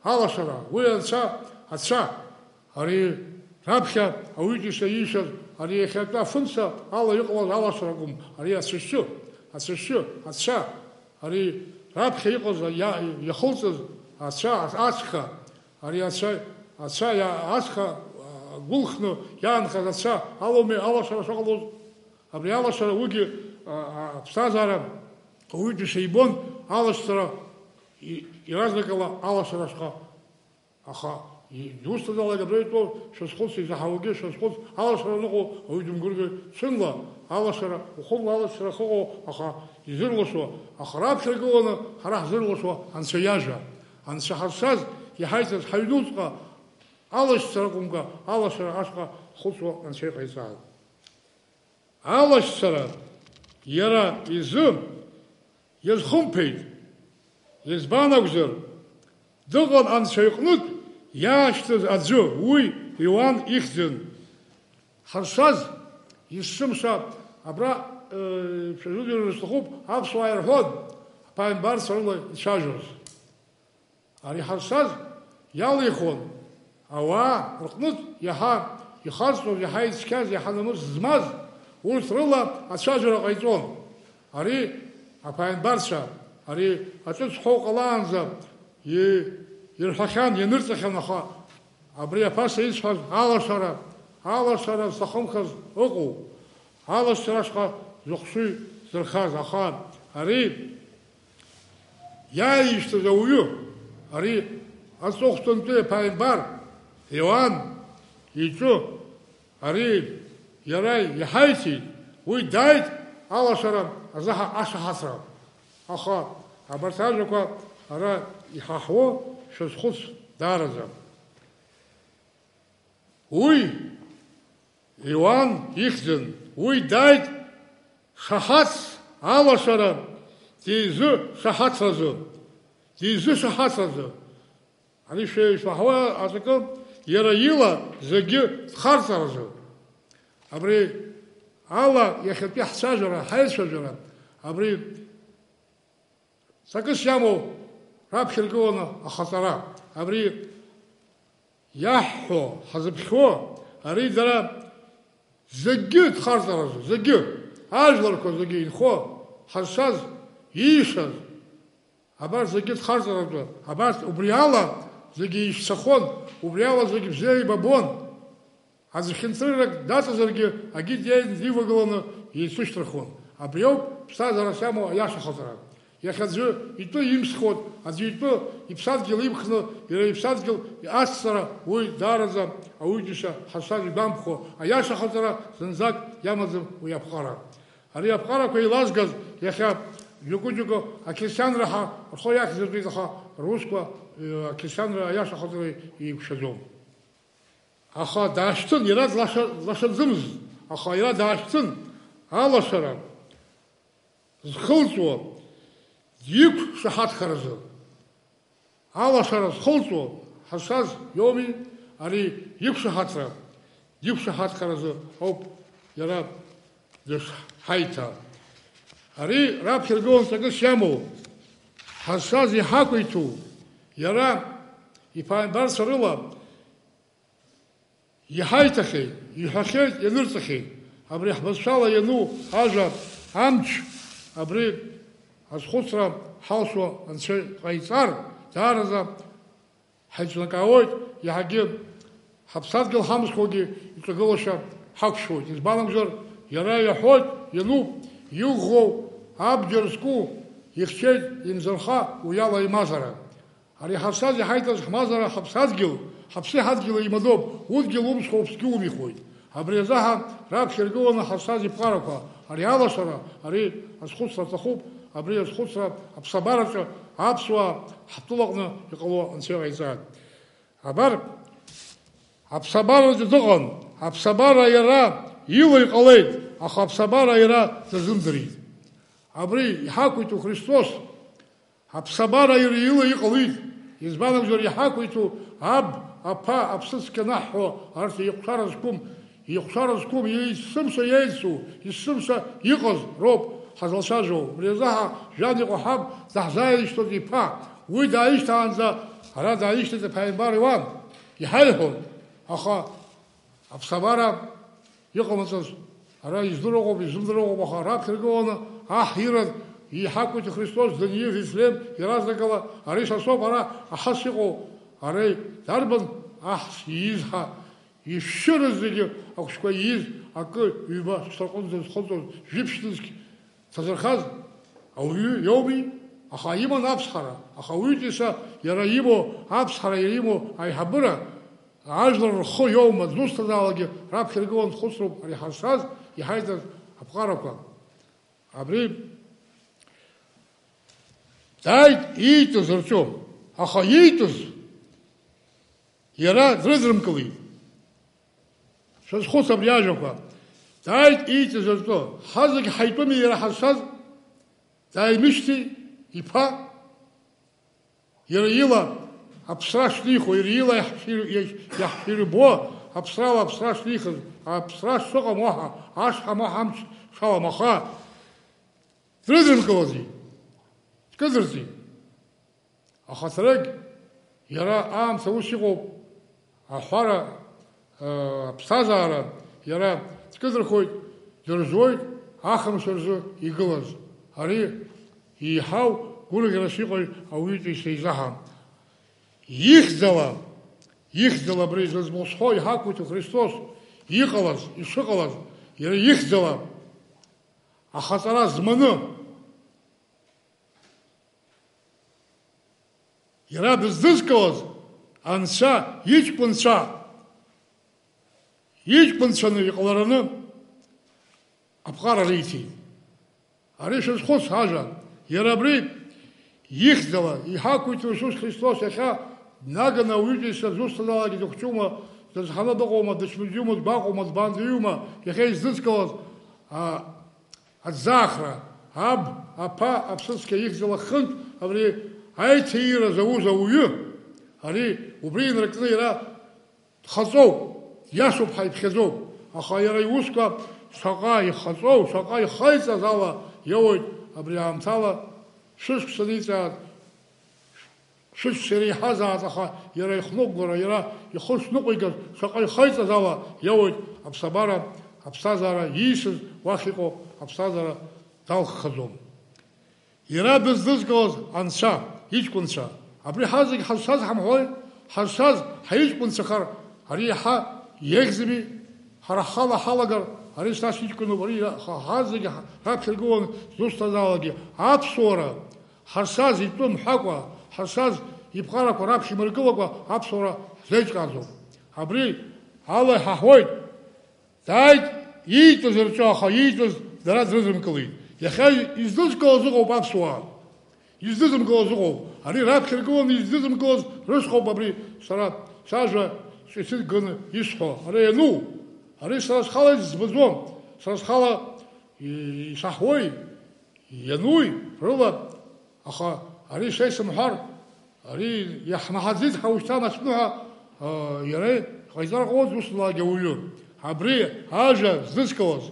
Алашара. Уи анцәа, ацәа. Ари раԥхьа ауаҩытәыҩса иишаз, ари иахьатәи афымца ала иҟалаз алашара акәым. Ари ацәашьы, ацәашьы, ацәа. Ари раԥхьа иҟаз, иа-, иахылҵыз ацәа, ацха. Ари ацәа, ацәа иа-, ацха, а, гәылхны иаанхаз ацәа алоуми алашара шыҟалоз? Абри алашара уигьы, а, а, аԥсҭазаара ауаҩытәыҩса ибон, алашьцара и-, иаразнакала алашара ашҟа. Аха и-, дусҭазаалак абра итәоу шәазхәыц, изаҳауагьы шәазхәыц, алашара аныҟоу ауаҩы дымгәырӷьоит. Ҽынла алашара, уахынла алашара ахьыҟоу, аха изырлашо, аха раԥхьаргыланы ҳара ҳзырлашо Анцәа иажәа. Анцәа ҳазшаз, иҳаиҭаз ҳаҩнуҵҟа алашьцара акәымкәа, алашара ашҟа ҳхәыцуа Анцәа иҟаиҵааит. Алашьцара иара изы иазхымԥеит. Избан акәзар, дыҟан Анцәа иҟнытә иаашьҭыз аӡәы, уи Иоанн ихьӡын. Ҳазшаз, есымша абра, э, шәазыӡырҩыр сҭахуп, аԥсуаа ирҳәон, аԥааимбарцәа рыла ицәажәоз. Ари ҳазшаз иалихуан, ауаа рҟнытә иаҳа ихазҵоз, иаҳа ицқьаз, иаҳа намыс змаз, урҭ рыла ацәажәара ҟаиҵон. Ари аԥааимбарцәа, ари аҿыц ҳәоу ҟалаанӡа и-, ирҳәахьан, ианырҵахьан, аха абри аԥаса исҳәаз алашара, алашара зҭахымхаз ыҟоуп. Алашара ашҟа зыхшыҩ зырхаз, аха ари иааишьҭыз ауаҩы, ари аҵыхәтәантәи аԥааимбар, Иоанн иҿы, ари иара иҳаиҭеит, уи дааит алашара азаҳа-, ашаҳаҭра. Аха абарҭ ажәақәа ара иҳаҳуа шәазхәыц даараӡа. Уи Иоанн ихьӡын, уи дааит шаҳаҭс алашара дизышаҳаҭразы, дизышаҳаҭразы. Ани шәеишәаҳауа аҵакы иара ила зегьы дхарҵаразы. Абри ала иахьатәи ҳцәажәара, ҳаицәажәара, абри ҵакыс иамоу раԥхьаргыланы ахаҵара, абри иаҳҳәо, ҳазыԥхьо, ари дара зегьы дхарҵаразы, зегьы, ажәларқәа зегьы инхо, ҳазшаз, иишаз, абарҭ зегьы дхарҵаратәы, абарҭ убри ала зегьы ишьцахон, убри ала зегьы бзиа еибабон. Аӡә хьынҵрырак даҵазаргьы, агьыт иааины дивагыланы еицәышьҭырхуан. Абри ауп ԥсҭазаарас иамоу аиаша хаҵара. Иахьа аӡәы итәы имсхуан, аӡәы итәы иԥсадгьыл имкны, иара иԥсадгьыл аҵҵара, уи даараӡа ауаҩытәыҩса ҳазшаз игәамԥхо, аиаша ахаҵара зынӡак иамаӡам уи аԥҟара. Ари аԥҟарақәа еилазгаз иахьа џьоукы-џьоукы ақьырсианра ҳәа рхы иахьзыртәеит, аха русқәа, э, ақьырсианра аиаша ахаҵара еиқәшәаӡом. Аха даашьҭын, иара длаша-, длашаӡымызт, аха иара даашьҭын, алашара зхылҵуа, диқәшаҳаҭхаразы. Алашара зхылҵуа ҳазшаз иоуми, ари иқәшаҳаҭра, диқәшаҳаҭхаразы ауп иара дышҳаиҭа. Ари раԥхьа иргылан ҵакыс иамоу, ҳазшаз иҳақәиҭу, иара иԥааимбарцәа рыла иҳаиҭахьеит, иҳәахьеит, ианырҵахьеит. Абри ҳбызшәала иану ажәа амч, абри азхәыцра ҳалшо Анцәа иҟаиҵар, даараӡа ҳаиҿнакаауеит, иаҳагьы ҳаԥсадгьыл ҳамзхуагьы иҿагылашьа ҳақәшәоит. Избан акәзар, иара иаҳәоит, иануп, иӷәӷәоу абџьар зку, ихьчеит имзарха уи ала имазара. Ари ҳазшаз иҳаиҭаз ҳмазара ҳаԥсадгьыл, ҳаԥсы ҳадгьыл еимадоуп, удгьыл умсхуа уԥсгьы умихуеит. Абри азы ҳа раԥхьа иргыланы ҳазшаз иԥҟарақәа, ари алашара, ари азхәыцра аҭахуп, абри азхәыцра аԥсабараҿы аԥсуаа ҳтәылаҟны иҟало Анцәа иҟаиҵааит. Абар, аԥсабараҿы дыҟан, аԥсабара иара ила иҟалеит, аха аԥсабара иара дазымдырит. Абри иҳақәиҭу Христос, аԥсабара иара ила иҟалеит, избан акәзар, иҳақәиҭу аб, аԥа, аԥсыцқьа анаҳҳәо, арҭ еиҟәшара зқәым, еиҟәшара зқәым, есымша иеицу, есымша иҟаз роуп ҳазлацәажәо. Убри азы ҳа жәҩан иҟоу ҳаб даҳзааишьҭуеит иԥа, уи дааишьҭаанӡа ара дааишьҭит аԥааимбар Иоанн, иҳаиҳәон, аха аԥсабара иҟамлацыз, ара издыруа ыҟоуп, изымдыруа ыҟоуп, аха раԥхьа иргыланы аҳ Ирод иҳақәиҭу Христос даниз Вифлеем иаразнакала, ари са соуп ара аҳас иҟоу, ари дарбан аҳ ииз ҳәа, ишәшьырыз зегьы ахәшәқәа ииз акы ҩба шықәсаҟынӡа зхыҵуаз жәиԥшь нызқь ҭазырхаз ауаҩы иоуми, аха иман аԥсҳара, аха уаҩытәыҩса иара имоу аԥсҳара, иара имоу аиҳабыра, ажәлар рхы иоума, дызусҭазаалакгьы раԥхьа иргылан дхәыцроуп ари ҳазшаз иҳаиҭаз аԥҟарақәа. Абри дааит иитәыз рҿы, аха иитәыз иара дрыдрымкылеит. Шәазхәыц абри ажәақәа. Дааит иитәыз рҿы, ҳазегь ҳаитәыми иара ҳазшаз? Дааимышьҭи иԥа? Иара ила аԥсра шнихо, иара ила иаҳшәир-, иаҳ-, иаҳшәирбо, аԥсрала аԥсра шнихыз, аԥсра шыҟам уаҳа, ашҳам уаҳа амч шалам, аха дрыдрымкылази? Дкыдырзи? Аха сарагь, иара аамҭа ус иҟоуп, аҳәара, э, аԥсҭазаара, иара дкыдырхоит, дыржәуеит, ахымш рзы игылаз. Ари еиҳау гәырӷьарас иҟои ауаҩытәыҩса изаҳа. Ихьӡала, ихьӡала абри зыӡбахә сҳәо иҳақәиҭу Христос иҟалаз, ишыҟалаз, иара ихьӡала ахаҵара зманы, иара дыздызкылаз Анцәа иҷкәынцәа, иҷкәынцәаны иҟалараны аԥҟара риҭеит. Ари шәазхәыц ажәа, иара абри ихьӡала иҳақәиҭу Иисус Христос иахьа днаганы ауаҩытәыҩса дызусҭазаалакгьы дыхәҷума, дызҳаны дыҟоума, дычмазаҩума, дгәаҟума, дбаандаҩума, иахьа издызкылаз, а, Аӡаахра, аб, аԥа, аԥсыцқьа ихьӡала хынтә абри аиҭаира зауз ауаҩы, ари убри инаркны иара дхаҵоуп, диашоуп ҳәа иԥхьаӡоуп, аха иара иусқәа шаҟа ихаҵоу, шаҟа ихаиҵаз ала иоуеит абри аамҭала шәышықәса ниҵааит. Шәышықәса иреиҳазааз, аха иара ихныҟәгара, иара ихы шныҟәигаз шаҟа ихаиҵаз ала иоуеит аԥсабара, аԥсҭазаара иисыз уахь иҟоу аԥсҭазаара далххаӡом. Иара дыздызкылаз анцәа, иҷкәынцәа, абри ҳазегь ҳазшаз ҳамҳәои? Ҳазшаз ҳаиҷкәынцәахар, ари иаҳа иеиӷьӡами? Ҳара ҳхала ҳалагар, ари шьҭа сиҷкәыноуп, ари ра-, ха-, ҳазегь ҳа-, раԥхьа иргыланы зусҭазаалакгьы аԥсуара, Ҳарсаз итәы мҳәакәа, ҳарсаз иԥҟарақәа раԥхьа имыркылакәа аԥсуара ҳзеиҿкааӡом. Абри ала иҳаҳауеит, дааит иитәыз рҿы, аха иитәыз дара дрыдымкылеит. Иахьа издызкылаз ыҟоуп аԥсуаа. Издызымкылаз ыҟоуп. Ари раԥхьа иргыланы издызымкылаз рысҟоуп абри сара сажәа ҿиҭыганы исҳәо. Ари иану, ари сара схала избаӡом. Сара схала и-, исаҳауеи, иануи рыла, аха ари шеисымҳәар, ари иаҳмаҳаӡеит ҳәа ушьҭан ацәныҳәа, а, иара иҟаиҵар ҟалоит усҟангьы ауаҩы. Абри ажәа здызкылаз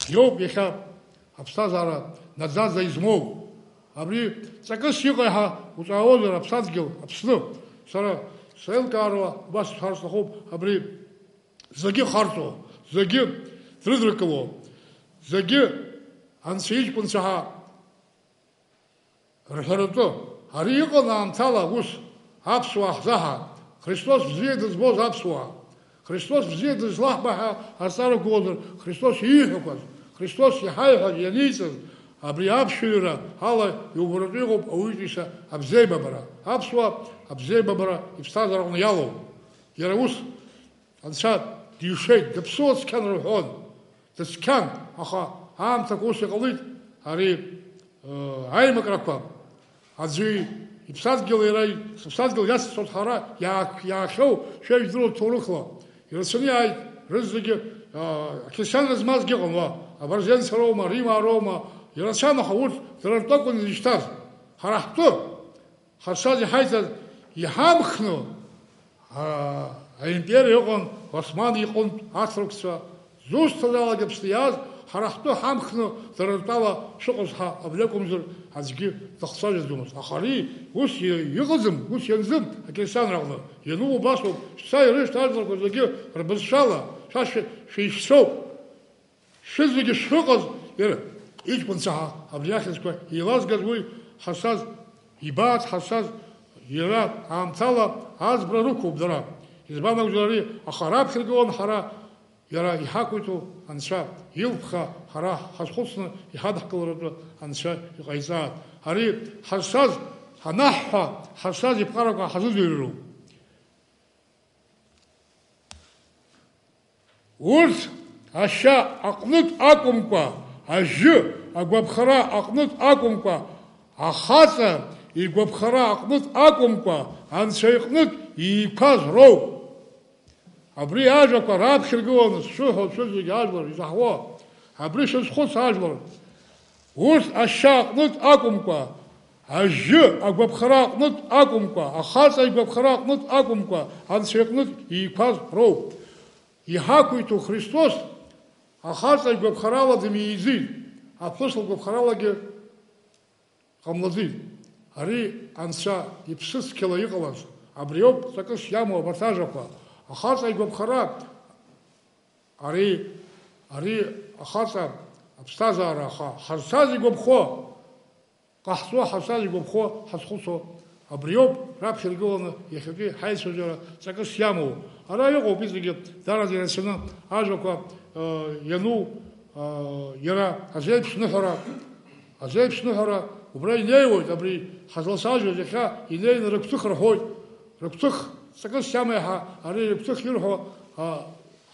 иоуп иахьа аԥсҭазаара наӡаӡа измоу. Абри ҵакыс иҟои ҳәа уҵаауазар, аԥсадгьыл, Аԥсны, сара сеилкааруа убас сҳәар сҭахуп, абри зегьы харҵо, зегьы дрыдыркыло, зегьы Анцәа иҷкәынцәа ҳәа рҳәаратәы. Ари иҟан аамҭала ус, аԥсуаа ҳзаҳа, Христос бзиа дызбоз аԥсуаа. Христос бзиа дызлаҳбо ҳәа азҵаара угәылазар, Христос ииҳәақәаз, Христос иҳаиҳәаз, ианиҵаз, абри аԥсшәаҩыра ала иубаратәы иҟоуп ауаҩытәыҩса абзиеибабара. Аԥсуаа абзиеибабара иԥсҭазаараҟны иалоу. Иара ус Анцәа дишеит, дыԥсуа цқьан рҳәон. Дыцқьан, аха аамҭақәа ус иҟалеит, ари, э, аимакрақәа, аӡәы иԥсадгьыл иара, сыԥсадгьыл иацҵоит ҳара, иаа-, иаахьоу шәа ижәдыруа ҭоурыхла. Ирацәаны иааит, рызегьы, э, ақьырсианра змазгьы ыҟан уа, абарзенцәа роума, аримаа роума, ирацәан, аха урҭ дара ртәы акәын изышьҭаз. Ҳара ҳтәы, ҳазшаз иҳаиҭаз иҳамхны, аа, аимпериа ыҟан, Осман иҟынтә аҭырқәцәа, зусҭазаалак Аԥсны иааз, ҳара ҳтәы ҳамхны дара ртәала шыҟаз ҳәа абри акәымзар аӡәгьы дахцәажәаӡомызт. Аха ари ус и-, иҟаӡам, ус ианӡам, ақьырсианра аҟны иану убасоуп, шәца ирышьҭ ажәларқәа зегьы рбызшәала, шәа шәи-, шәишьцәоуп. Шәызегьы шәыҟаз, иара иҷкәынцәа ҳа абри ахьӡқәа еилазгаз уи ҳазшаз, ибаац ҳазшаз, иара аамҭала аӡбара рықәуп дара. Избан акәзар ари, аха раԥхьа иргылан ҳара, иара иҳақәиҭу Анцәа илԥха ҳара ҳазхәыцны иҳадҳкыларатәы Анцәа иҟаиҵааит. Ари ҳазшаз ҳанаҳҳәа, ҳазшаз иԥҟарақәа ҳазыӡырҩроуп. Урҭ ашьа аҟнытә акәымкәа, ажьы агәаԥхара аҟнытә акәымкәа, ахаҵа игәаԥхара аҟнытә акәымкәа, Анцәа иҟнытә ииқәаз роуп. Абри ажәақәа раԥхьа иргыланы сшәыҳәо, шәызегь ажәлар изаҳауа, абри шәазхәыц, ажәлар. Урҭ ашьа аҟнытә акәымкәа, ажьы агәаԥхара аҟнытә акәымкәа, ахаҵа игәаԥхара аҟнытә акәымкәа, Анцәа иҟнытә ииқәаз роуп. Иҳақәиҭу Христос ахаҵа игәаԥхарала дымиӡеит, аԥҳәыс лгәаԥхаралагьы ҟамлаӡеит. Ари Анцәа иԥсыцқьала иҟалаз, абриоуп ҵакыс иамоу абарҭ ажәақәа. Ахаҵа игәаԥхара, ари, ари ахаҵа аԥсҭазаара, аха ҳазшаз игәаԥхо, ҟаҳҵо, ҳазшаз игәаԥхо, ҳазхәыцуа, абриоуп раԥхьа иргыланы иахьатәи ҳаицәажәара ҵакыс иамоу. Ара иҟоуп иҵегьы дараӡа ирацәаны ажәақәа, э, иану, э, иара азеиԥш ныҳәара, азеиԥш ныҳәара убра инеиуеит, абри ҳазлацәажәоз иахьа инеины рыгәҭых рҳәоит. Рыгәҭых ҵакыс иамоу иаҳа ари рыгәҭых ирҳәо, а,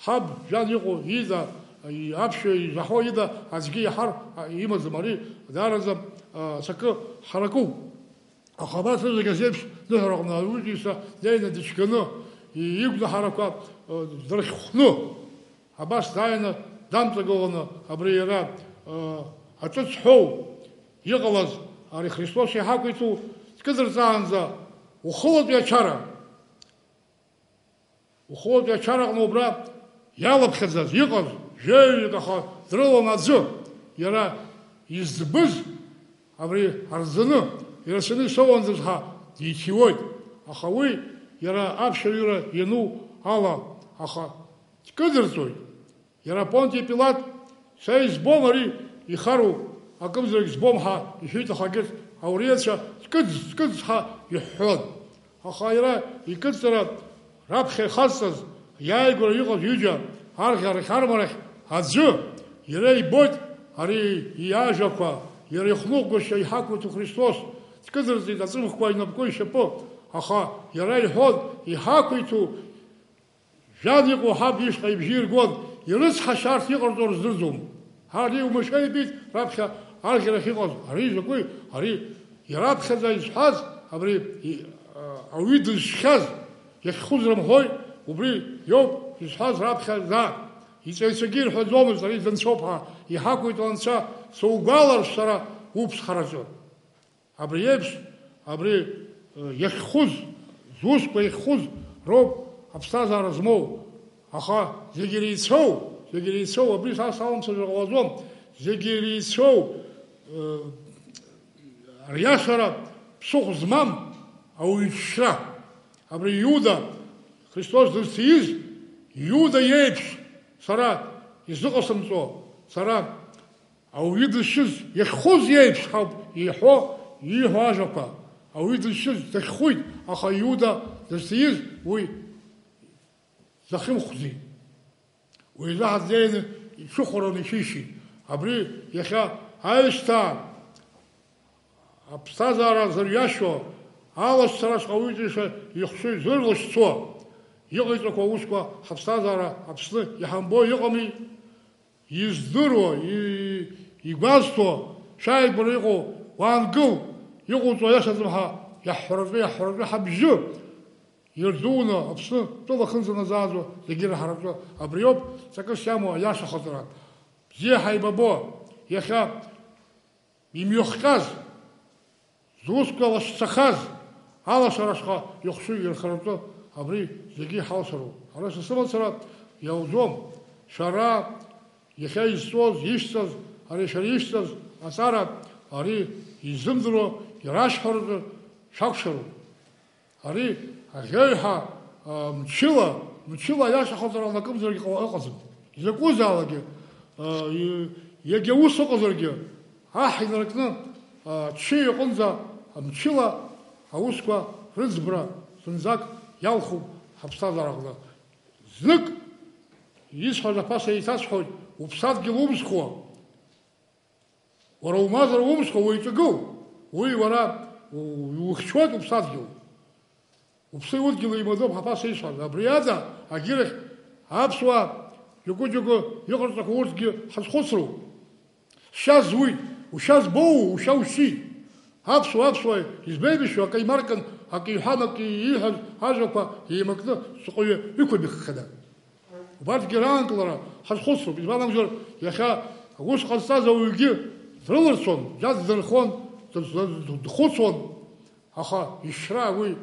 ҳаб Жан иҟоу ида, и-, аԥшьаҩ изаҳауа ида аӡәгьы иаҳар, а, имаӡам. Ари даараӡа, а, ҵакы ҳаракуп. Аха абас рызегь азеиԥш ныҳәараҟны аҩыџьагьы днеины дыцәгьаны, и-, игәнаҳарақәа, а, дырхьхәны, абас дааины дамҵагыланы абри иара, а, аҿыц ҳәоу иҟалаз ари Христос иҳақәиҭу дкыдырҵаанӡа ухылатәи ачара. Ухылатәи ачараҟны убра иалаԥхьаӡаз иҟаз жәаҩык аха дрылан аӡәы, иара избыз абри арӡаны ирацәаны исоуандаз ҳәа диҭиуеит, аха уи иара аԥшьаҩыра иану ала, аха дкыдырҵоит. Иара Понти Пилат, са избом ари ихароу акымзарак збом ҳәа иҳәеит, аха егьырҭ ауриацәа ткыӡ, ткыӡ ҳәа иҳәҳәон. Аха иара икыдҵара раԥхьа ихазҵаз, иааигәара иҟаз ҩыџьа арӷьарахь армарахь аӡәы, иара ибоит ари иажәақәа, иара ихныҟәгашьа иҳақәиҭу Христос, Дкыдырҵеит аҵыхәақәа инапқәа ишьапы, аха иара иҳәон, иҳақәиҭу жәан иҟоу ҳаб ишҟа ибжьы иргон, ирыцҳашьа арҭ иҟарҵо рыздырӡом. Ари уамашәа ибеит раԥхьа арӷьарахь иҟаз, ари закәи, ари ираԥхьаӡа изҳәаз, абри и-, а, ауаҩы дызшьхьаз, иахьхәыз рымҳәои, убри иоуп изҳәаз раԥхьаӡа. Иҵаҩцәагьы ирҳәаӡомызт, ари данцәоуп ҳәа, иҳақәиҭу анцәа, сугәаларшә сара уԥсхараҿы. Абри еиԥш, абри, э, иахьхәыз, зусқәа иахьхәыз роуп аԥсҭазаара змоу. Аха зегь иреицәоу, зегь иреицәоу, абри са салымсыжәыр ҟалаӡом, зегь иреицәоу, э, ариашара ԥсыхәа змам ауаҩы иҽшьра. Абри Иуда, Христос дызҭиз, Иуда иеиԥш сара изыҟасымҵо, сара ауаҩы дызшьыз, иахьхәыз иеиԥш ҳауп иҳәо, ииҳәо ажәақәа. Ауаҩы дызшьыз дахьхәит, аха Иуда дызҭиз уи дахьымхәзи? Уи изаҳа днеины иҽыхәараны иҽишьит. Абри иахьа аҩсҭаа аԥсҭазаара зырҩашьо, алашьцара шҟа уаҩытәыҩса ихшыҩ зырлашьцо, иҟаиҵақәоу аусқәа ҳаԥсҭазаара Аԥсны иҳамбо иҟами? Издыруа, и-, игәазҭо, шәааигәара иҟоу уаангыл, иҟоуҵо аиашаӡам ҳәа иаҳҳәаратәы, иаҳҳәаратәы ҳабжьы ирдууны Аԥсны тәылахынӡа назааӡо зегьы раҳаратәы абриоуп ҵакыс иамоу аиаша ахаҵара. Бзиа ҳаибабо, иахьа имҩахҟьаз, зусқәа лашьцахаз, алашара ашҟа ихшыҩ ирхаратәы абри зегьы иҳалшароуп. Ара са сымацара иауӡом. Шәара иахьа изҵоз, ишәҵаз, ари шәара ишәҵаз аҵара, ари изымдыруа, ирашәҳәаратәы шәакәшароуп. Ари аӷьеҩҳа, а, мчыла, мчыла аиаша ахаҵара лнакымзаргьы ҟала-, ыҟаӡам. Изакәызаалакгьы, а, и-, иагьа ус ыҟазаргьы, аҳ инаркны, а, ччиа иҟынӡа мчыла аусқәа рыӡбра зынӡак иалхуп ҳаԥсҭазаараҟны. Знык исҳәаз аԥаса еиҭасҳәоит, уԥсадгьыл умсхуа. Уара умазар умшьҭуа уеиҿагыл, уи уара у-, иухьчоит уԥсадгьыл. Уԥсы удгьыл еимадоуп ҳаԥаса исҳәаз. Абри ада агьырахь аԥсуаа џьоукы-џьоукы иҟарҵақәо урҭгьы ҳазхәыцроуп. Шьа зуит, ушьа збоу, ушьа ушьит. Аԥсуа, аԥсуа, избеибашьуа, акы имаркын, акы иҳәан, акы ииҳәаз ажәақәа еимакны шаҟаҩы иқәымиххьада? Убарҭгьы раанкылара ҳазхәыцроуп. Избан акәзар, иахьа аус ҟазҵаз ауаҩгьы дрылырцон, џьа ддырхон, д-, д-, д-, дхәыцуан. Аха ишьра уи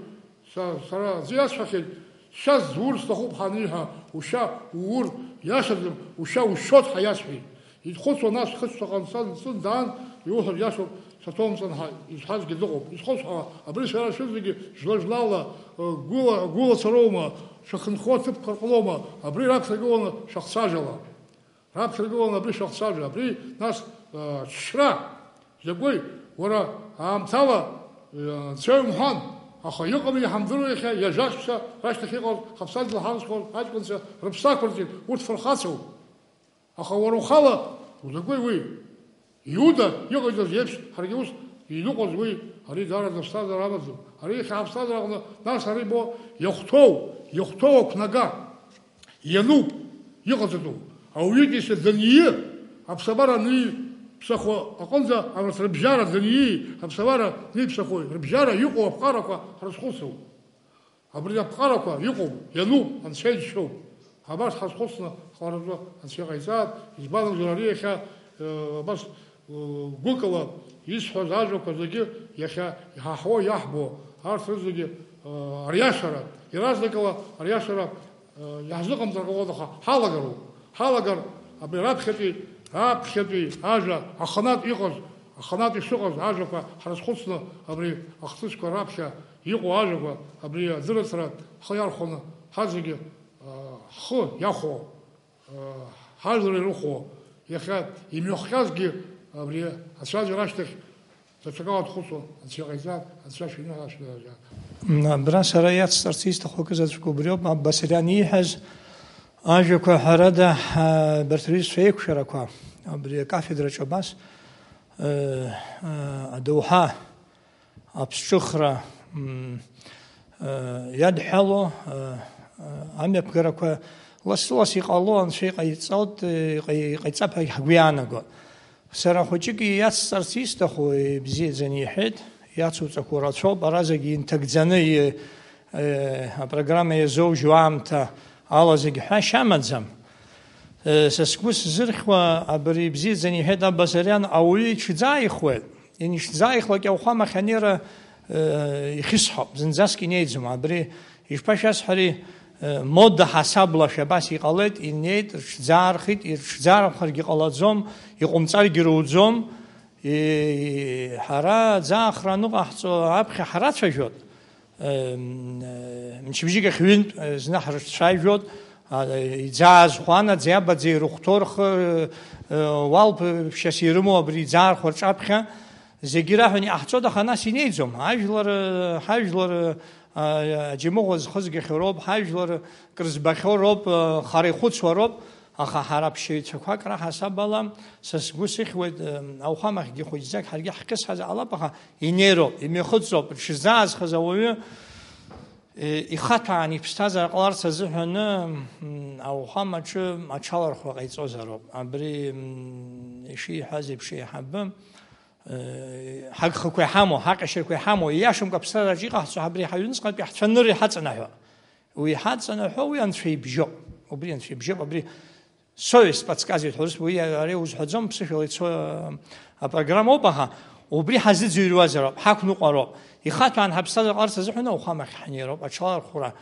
са, сара аӡәы иасҳәахьеит, шьа зур сҭахуп ҳәа аниҳәа, ушьа уур иашаӡам, ушьа ушьоит ҳәа иасҳәеит. Изхәыцуа нас хыцәҭа ҟанҵан, ҵын даан, иуҳәар иашоуп, саҭоумҵан ҳәа изҳәазгьы дыҟоуп. Изхәыцуа, абри шәара шәызегьы жәла-жәлала, ы, гәыла, гәылацароума, шәахьынхо аҭыԥқәа рҟноума, абри раԥхьагыланы шәахцәажәала. Раԥхьагыланы абри шәахцәажәа, абри нас, ы, ҽшьра, закәи, уара аамҭала, ы, анцәа иумҳәан, аха иҟами иҳамдыруа иахьа, иажәаҳшьцәа рашьҭахь иҟаз, ҳаԥсадгьыл ҳарызхуаз аҷкәынцәа рыԥсы ақәырҵеит, урҭ фырхацоуп. Аха уара ухала узакәи уи? Иуда иҟаиҵаз еиԥш, ҳаргьы ус иныҟәаз уи, ари даараӡа ԥсҭазаара амаӡам. Ари иахьа ҳаԥсҭазаара аҟны, нас ари бо, иахәҭоу, иахәҭоу ақәнага, иануп, иҟаҵатәу. Ауаҩытәыҩса даниы, аԥсабара аниԥсахо аҟынӡа, абарҭ рыбжьара даниы, аԥсабара аниԥсахо рыбжьара иҟоу аԥҟарақәа ҳрызхәыцроуп. Абри аԥҟарақәа иҟоуп, иануп, Анцәа иџьшьоуп. Абас ҳазхәыцны ҳҟараҿы Анцәа иҟаиҵааит, избан акәзар, ари иахьа, э, абас, э, гәыкала исҳәаз ажәақәа зегьы иахьа иҳаҳуа, иаҳбо, арҭ рызегьы, э, ариашара, иаразнакала ариашара, э, иаҳзыҟамҵар ҟалоит, аха ҳалагароуп. Ҳалагар, абри раԥхьатәи, раԥхьатәи ажәа аханатә иҟаз, аханатә ишыҟаз ажәақәа ҳрызхәыцны абри ахҭысқәа раԥхьа иҟоу ажәақәа абри аӡырацара ҳхы иархәаны ҳазегьы, а, ҳхы иахәо, а, ҳажәлар ирыхәо, иахьа имҩахҟьазгьы абри ацәажәара ашьҭахь даҽакала дхәыцуан, Анцәа иҟаиҵааит, Анцәа шәиныҳәа шәнаргааит. М, абра сара иацҵарц исҭаху акы заҵәык убриоуп, Аббас ианиҳәаз ажәақәа ҳәарада, а, абарҭ рҩызцәа еиқәшәарақәа, абри акафедраҿы абас, э, э, адоуҳа Аԥсҿыхра, м, э, иадҳәало, э, э, амҩаԥгарақәа лассы-ласс иҟало Анцәа иҟаиҵоит, э, иҟаи-, иҟаиҵап ҳәа ҳгәы иаанагоит. Сара хәыҷык иацсҵарц исҭаху, ибзиаӡаны иҳәеит, иацуҵақәоу рацәоуп, ара зегьы инҭагӡаны и-, э, апрограмма иазоужьуа аамҭа ала зегь ҳәашьа амаӡам. Э, са сгәы сзырхьуа абри ибзиаӡаны иҳәеит Аббасариан, ауаҩы иҽӡааихуеит. Ианшьӡааихлак ауахәамахь анеира, э, ихьысҳауп, зынӡаск инеиӡом. Абри ишԥашәасҳәари, э, мода ҳасаблашәа абас иҟалеит, инеит, рыҽӡаархит, ирыҽӡаархәаргьы ҟалаӡом, иҟумҵаргьы руӡом. И-, ҳара аӡаахра аныҟаҳҵо аԥхьа ҳрацәажәот. Э, м, э, мчыбжьык ахь ҩынтә, э, зны ҳрыцәажәот, а, э, иӡааз хәанаӡа иабаӡа ирыхәҭо рхы, э, э, уалԥшьас ирымоу абри иӡаархәа рҿаԥхьа, зегьы раҳәаны иҟаҳҵоит, аха нас инеиӡом. Ажәлар, э, ҳажәлар, э, а, аџьамыӷәа зхызгахьоу роуп, ҳажәлар крызбахьоу роуп, э, хара ихәыцуа роуп. Аха ҳара ԥшьаҩцәақәак раҳасаб ала, са сгәы сыхьуеит, э, ауахәамахьгьы хәыҷӡак ҳаргьы ҳкьысҳазар ҟалап, аха инеироуп, имҩахыҵроуп, дшызаазхаз ауаҩы, э, ихаҭәаан иԥсҭазаара ҟаларц азыҳәаны, м, ауахәамаҿы аҽалархәра ҟаиҵозароуп. Абри, м, ишиҳәаз еиԥш еиҳабы, э, ҳагхақәа иҳамоу, ҳаҟьашьрақәа иҳамоу, ииашамкәа аԥсҭазаараҿы иҟаҳҵо абри ҳаҩныҵҟатәи ҳцәанырра иҳаҵанаҳәо. Уи иҳаҵанаҳәо, уи Анцәа ибжьоуп. Убри Анцәа ибжьоуп, абри совесть подсказывает ҳәа, ус, уи ари узҳәаӡом, ԥсышәала ицо, а, апрограммоуп, аха убри ҳазыӡырҩуазароуп, ҳақәныҟәароуп. Ихаҭәаан ҳаԥсҭазаара ҟарц азыҳәан ауахәамахь ҳнеироуп, аҽалархәра,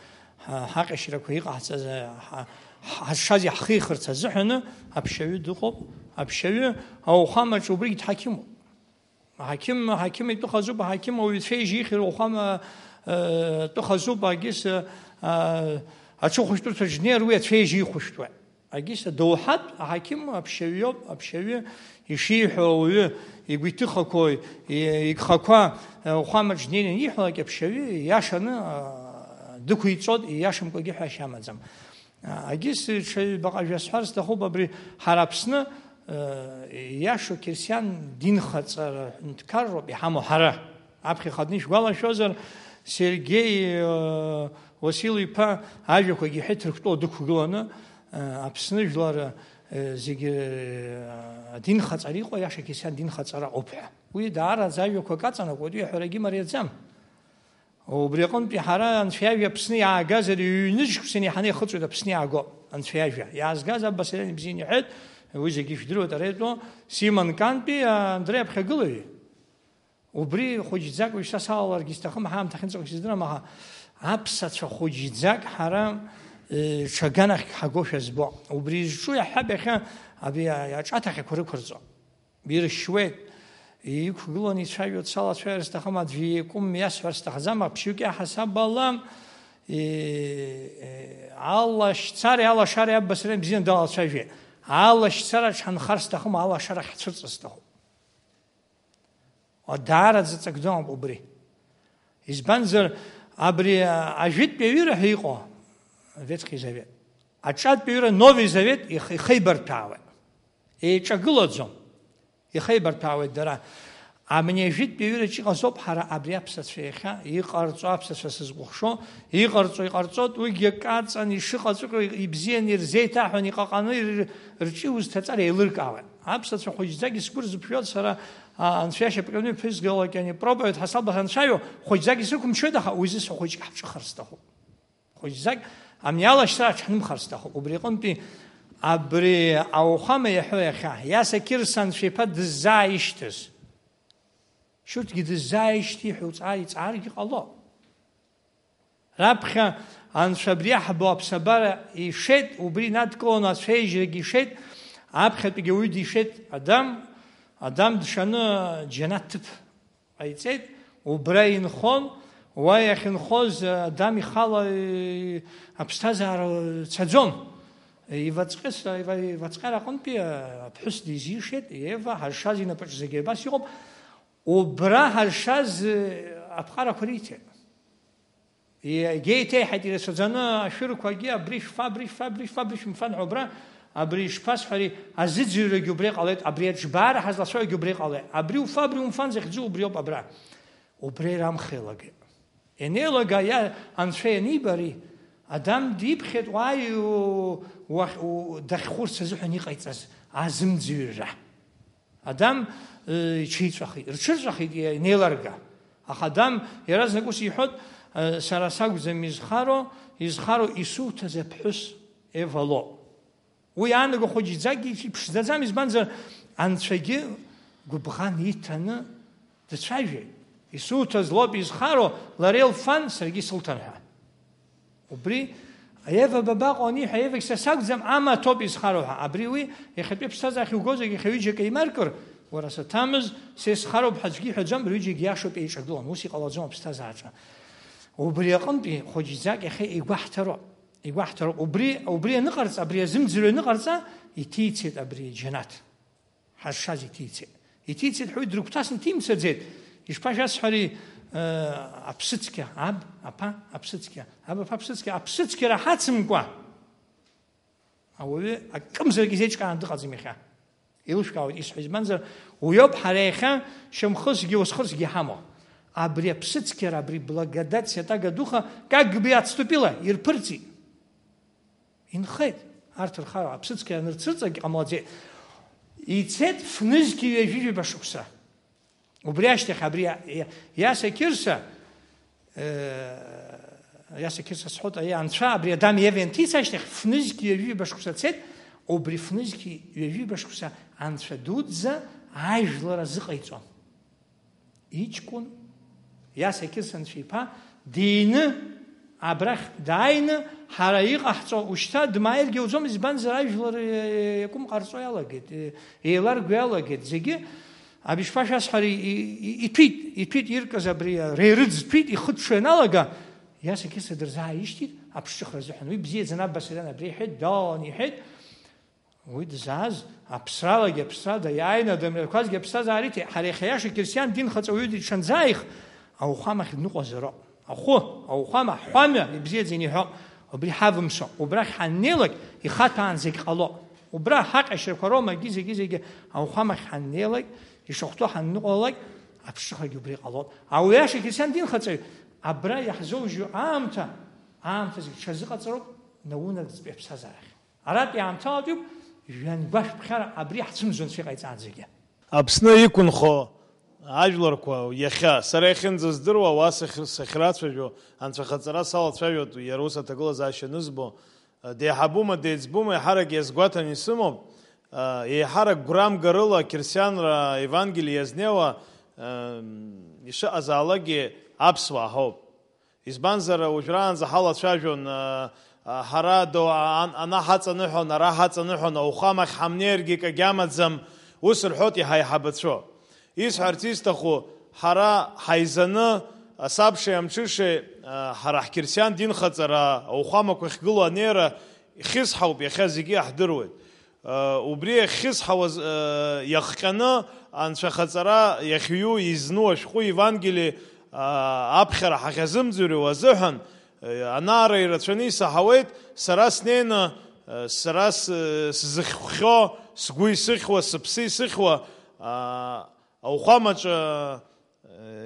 ҳа-, ҳаҟьашьрақәа иҟаҳҵаз, ҳа-, ҳазшаз иаҳхихырц азыҳәаны аԥшьаҩы дыҟоуп, аԥшьаҩы ауахәамаҿы убригь дҳақьымуп. Аҳақьым, аҳақьым итәы хазуп, аҳақьым ауаҩы ацәеижь ихьыр уахәама, э, тәы хазуп, агьыс, э, аҽыхәышәтәырҭаҿ днеир, уи ацәеижь ихәышәтәуеит. Агьыс адоуҳатә аҳақьым аԥшьаҩ иоуп, аԥшьаҩы ишиҳәо ауаҩы игәы иҭыхақәои, и-, игхақәа, э, уахәамаҿ днеины ииҳәалак аԥшьаҩы ииашаны, э, дықәиҵоит, ииашамкәагьы ҳәашьа амаӡам. Агьыс ҽаҩ баҟа жәа сҳәар сҭахуп, абри ҳара Аԥсны, э, иашоу қьырсиан динхаҵара ҳәынҭқарроуп иҳамоу ҳара. Аԥхьаҟа днышәгәалашәозар, Сергеи, э, Уасил-иԥа ажәақәагьы иҳәеит Ҭырқәтәыла дықәгыланы, э, Аԥсны жәлар, э, зегьы, э, адинхаҵара иҟоу иаша қьырсиан динхаҵара ауп ҳәа. Уи даараӡа ажәақәак аҵанакуеит, уи аҳәарагьы мариаӡам. Убри аҟынтәи ҳара Анцәа иажәа Аԥсны иаагазар, ҩнышықәсаны иҳаны иахыҵуеит Аԥсны иаагоуп Анцәа иажәа. Иаазгаз Аббасариан ибзианы иҳәеит, уи зегьы ижәдыруеит, ара итәоу Сима Нкантәи Андреи аԥхьагылаҩы. Убри хәыҷӡак уажәшьҭа салаларгьы сҭахым, ҳаамҭа ахьынҵәахуа сыздырам, аха аԥсацәа хәыҷӡак ҳара, э, ҽаганахьк ҳагошәа збо. Убри изҿу иаҳҳәап иахьа абри аҿаҭахьақәа рықәырҵо. Иршьуеит. Иқәгыланы ицәажәо дсалацәажәар сҭахым, аӡәы иакәым иасҳәар сҭахӡам, аԥшьҩык иаҳасаб ала, е, е, алашьцареи алашареи Аббасариан бзианы далацәажәеит. Алашьцара аҽҳанхар сҭахым, алашарахь ҳцәырҵыр сҭахуп. Даараӡа ҵакӡоуп убри. Избанзар, абри ажәытәтәи аҩыра ҳәа иҟоу, Ветхий Завет, аҿатәи аҩыра, Новый Завет, их-, ихеибарҭәаауеит. Еиҿагылаӡом. Ихеибарҭәаауеит дара. Абни ажәытәтәи аҩыраҿ иҟазоуп ҳара абри аԥсацәа иахьа иҟарҵо, аԥсацәа сызкәыхшоу, иҟарҵо иҟарҵоит, уигьы акы аҵан ишыҟаҵәҟьо ибзианы ирзеиҭаҳәаны иҟаҟаны ир-, рҿы иузҭаҵар еилыркаауеит. Аԥсацәа хәыҷӡагьы сгәы рзыԥжәоит сара, а, Анцәа иашьапкны иԥызгалак иани проповед ҳасабла ҳанцәажәо, хәыҷӡагьы срықәымчуеит, аха уи зысҳәо хәыҷгьы ҳаԥҿыхар сҭахуп. Хәыҷӡак амни алашьцара аҽҳанымхар сҭахуп. Убри аҟынтәи абри ауахәама иаҳәо иахьа, Иаса Қьырса Анцәа иԥа дыззааишьҭыз, шьурҭгьы дыззааишьҭи ҳәа уҵаа-, иҵааргьы ҟало. Раԥхьа Анцәа абри аҳбо аԥсабара ишеит, убри инадкыланы ацәеижьрагьы ишеит, аԥхьатәигьы ауаҩы дишеит, Адам, Адам дшаны џьанаҭ ҭыԥ ҟаиҵеит, убра инхон, уа иахьынхоз, Адам ихала, э, аԥсҭазаара цаӡом. Иваҵҟьыс-, ива-, иваҵҟьара аҟынтәи, э, аԥҳәыс дизишеит, Ева, ҳазшаз инапаҿ зегьы абас иҟоуп. Убра ҳазшаз, э, аԥҟарақәа риҭеит. Егьа иҭеиҳаит ирацәаӡаны ашәырқәагьы, абри шәфа, абри шәфа, абри шәфа, абри шәымфан ҳәа убра, абри ишԥасҳәари, азыӡырҩрагьы убра иҟалеит, абри аџбаара ҳазлацәажәогьы убра иҟалеит, абри уфа, абри умфан захьӡу убриоуп абра. Убри аамҭа еилагеит. Ианеилага, иа-, Анцәа ианиба ари, Адам диԥхьеит уааи у-, уахь-, у-, дахьхәырц азыҳәан иҟаиҵаз азымӡырҩра. Адам, э, иҽиҵәахит, рҽырҵәахит иа-, ианеиларга. Аха Адам иаразнак ус иҳәоит, э, Сара сакәӡам изхароу, изхароу исуҭаз аԥҳәыс Ева лоуп. Уи иаанаго хәыҷӡакгьы иԥшӡаӡам, избанзар, Анцәагьы гәыбӷан иҭаны дцәажәеит. Исуҭаз лоуп изхароу, лара илфан, саргьы сылҭан ҳәа. Убри Ева бабаҟоу аниҳәа, Евагь са сакәӡам, амаҭ ауп изхароу ҳәа. Абри уи иахьатәи аԥсҭазаахь иугозаргьы, иахьа ҩыџьак еимаркыр, уара саҭамыз, са исхароуп ҳәа аӡәгьы иҳәаӡом, рҩыџьагьы иашоуп еиҿагылон, ус иҟалаӡом аԥсҭазаараҿы. Убри аҟынтәи хәыҷӡак иахьа игәаҳҭароуп. Игәаҳҭароуп. Убри, убри аныҟарҵа, абри азымӡырҩ аныҟарҵа, иҭицеит абри џьанаҭ. Ҳазшаз иҭицеит. Иҭицеит ҳәа уи дрыгәҭасны иҭимцаӡеит. Ишԥашәасҳәари, э, аԥсыцқьа, аб, аԥа, аԥсыцқьа, аб, аԥа, аԥсыцқьа, аԥсыцқьара ҳацымкәа, ауаҩы акымзарак изеиҿкааны дыҟаӡам иахьа. Еилышәкаауеит исҳәо, избанзар, уиоуп ҳара иахьа шьамхысгьы уасхысгьы иҳамоу. Абри аԥсыцқьара, абри благодать Святаго Духа как бы отступила, ирԥырҵит. Инхеит арҭ рхара, аԥсыцқьара анырцәырҵрагьы ҟамлаӡеит. Ицеит фнызқьи ҩажәи жәаба шықәса. Убри ашьҭахь абри иа-, иа-, Иаса Қьырса, э, Иаса Қьырса сҳәоит, аиеи, Анцәа абри Адам Ева ианҭиса ашьҭахь фнызқьи ҩажәи жәаба шықәса цеит, убри фнызқьи ҩажәи жәаба шықәса Анцәа дуӡӡа ажәлар азыҟаиҵон. Иҷкәын Иаса Қьырса Анцәа иԥа дины, абрахь дааины, ҳара иҟаҳҵо ушьҭа дмааиргьы ауӡом, избанзар, ажәлар, э, иакәым ҟарҵо иалагеит, э, еиларго иалагеит, зегьы, абри шԥашәасҳәари, и-, и-, иҭәит, иҭәит иркыз абри, э, реирыӡ ҭәит, ихыҽҽо ианалага, Иаса Қьырса дырзааишьҭит аԥсҿыхра азыҳәан. Уи бзиаӡаны Абба Сариан абри иҳәеит, Дон иҳәеит, Уи дызааз аԥсралагьы аԥсра даиааины адамҩақәазгьы аԥсҭазаара иҭеит. Ҳара иахьа иаша қьырсиан динхаҵа уаҩы дшанӡааих, ауахәамахь дныҟәозароуп. Ахәы, ауахәама, ҳәамҩа ибзиаӡаны иҳәоуп. Убри ҳавымсуа, убрахь ҳаннеилак, ихаҭәаан зегь ҟалоуп. Убра ҳаҟьашьрақәа роума, егьи зегьы-зегьы ауахәамахь ҳаннеилак, ишахәҭоу ҳанныҟәалалак, аԥсшыхрагьы убри ҟалоит. Ауаҩы иаша қьырсиан динхаҵаҩ абра иаҳзоужьу аамҭа, аамҭа зегь ҽазыҟаҵароуп наунагӡатәи аԥсҭазаарахь. Аратәи аамҭалатәиуп, жәҩангәашәԥхьара абри ҳцәымза Анцәа иҟаиҵааӡагьы. Аԥсны иқәынхо ажәларқәа иахьа, сара иахьынӡаздыруа, уа сахь-, сахьрацәажәо, анцәахаҵара салацәажәоит, иара ус аҭагылазаашьа анызбо, деиҳабума, деиҵбума, еиҳарак иазгәаҭан исымоуп, еиҳарак гәрамгарыла ақьырсианра Евангелие иазнеиуа, ишыҟазаалакгьы аԥсуаа ҳауп. Избанзар, уажәраанӡа ҳалацәажәон, а, а, ҳара ду-, ан-, ана ҳаҵаныҳәон, ара ҳаҵаныҳәон, ауахәамахь ҳамнеиргьы акагьы амаӡам, ус рҳәоит иаҳа-иаҳабацәоу. Исҳәарц исҭаху, ҳара ҳаизаны, асабшеи амҽышеи, а, ҳара ҳқьырсиан динхаҵара ауахәамақәа ахьгылоу анеира хьысҳауп, иахьа зегьы иаҳдыруеит. Убри иахьхьысҳауаз иахҟьаны анцәахаҵара иахьҩу изну ашәҟәы Евангелие аԥхьара ҳахьазымӡырҩуа азыҳәан, ана-ара ирацәаны исаҳауеит, сара снеины, сара сзыхьхәхьоу, сгәы исыхьуа, сыԥсы исыхьуа ауахәамаҿы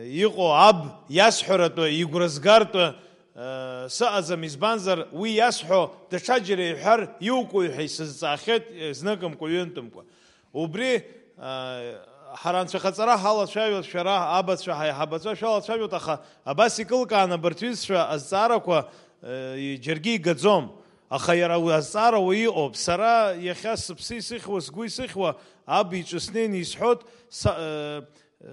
иҟоу аб иасҳәаратәы, игәра згартәы, э, сыҟаӡам, избанзар, уи иасҳәо даҽаџьара иҳәар иукуи ҳәа исызҵаахьеит, э, зныкымкәа-ҩынтәымкәа. Убри, э, ҳара анцәахаҵара ҳалацәажәоит, шәара абацәа, ҳаиҳабацәа шәалацәажәоит, аха абас икылкааны абарҭ ҩызцәа азҵаарақәа, э, џьаргьы игаӡом. Аха иара уи азҵаара уи иҟоуп. Сара иахьа сыԥсы исыхьуа, сгәы исыхьуа, аб иҿы снеины исҳәоит, са-, э,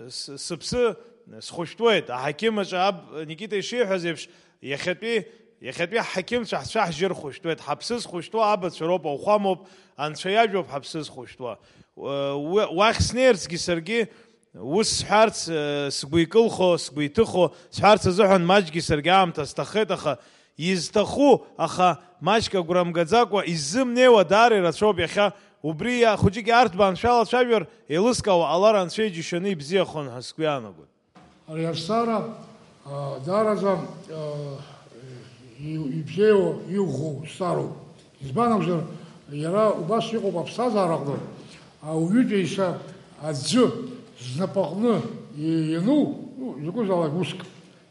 с-, сыԥсы схәышәтәуеит. Аҳақьым аҿы аб Никита ишиҳәаз еиԥш, иахьатәи, иахьатәи ҳҳақьымцәа ҳцәа ҳжьыр хәышәтәуеит. Ҳаԥсы зхәышәтәу абацәа роуп, ауахәамоуп, Анцәа иажәоуп ҳаԥсы зхәышәтәуа. Уа-, уахь снеирцгьы саргьы ус сҳәарц, э, сгәы икылхо, сгәы иҭыхо, сҳәарц азыҳәан маҷгьы саргьы аамҭа сҭаххеит, аха изҭаху, аха маҷк агәра мгаӡакәа иззымнеиуа даара ирацәоуп иахьа. Убри иа-, хәыҷык иарҭбаан шәалацәажәар, еилыскаауа ҟалар, Анцәа иџьашьаны ибзиахон ҳәа сгәы иаанагоит. Ари азҵаара, а, даараӡа, а, и-, ибзиоу, иӷәӷәоу зҵаароуп. Избан акәзар, иара убас иҟоуп аԥсҭазаараҟны, ауаҩытәыҩса аӡәы знапаҟны и-, иану, Изакәызаалак уск.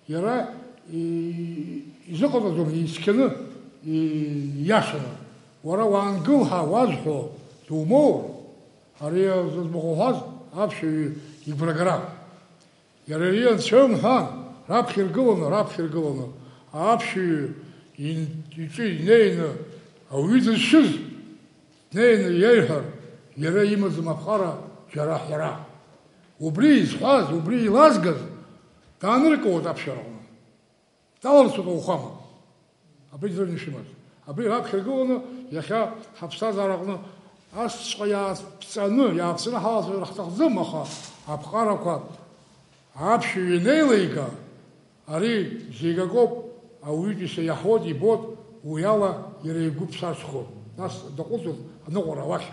Иара и-, изыҟаҵаӡом ицқьаны, и-, ииашаны. Уара уаангыл ҳәа уазҳәо думоур, ари зыӡбахә уҳәаз аԥхьаҩы игәрагара. Иара ари анцәа имҳәан, раԥхьа иргыланы, раԥхьа иргыланы, аԥхьаҩы ин-, иҿы инеины ауаҩы дызшьыз, днеины иеиҳәар, иара имаӡам аԥҟара џьара ҳәара. Убри изҳәаз, убри илазгаз дааныркылоит аԥшьараҟны. Даларцоит ауахәама. Абри ӡәыр ишимаз. Абри раԥхьа иргыланы, иахьа ҳаԥсҭазаараҟны асҵәҟьа иааԥҵаны, иааԥҵаны ҳалацәажәар ҳҭахӡам, аха аԥҟарақәа аԥшьаҩ ианеилеига, ари зегь акоуп, ауаҩытәыҩса иаҳуеит, ибоит, уи ала иара игәы ԥсарсхоит. Нас даҟәыҵуеит аныҟәара уахь.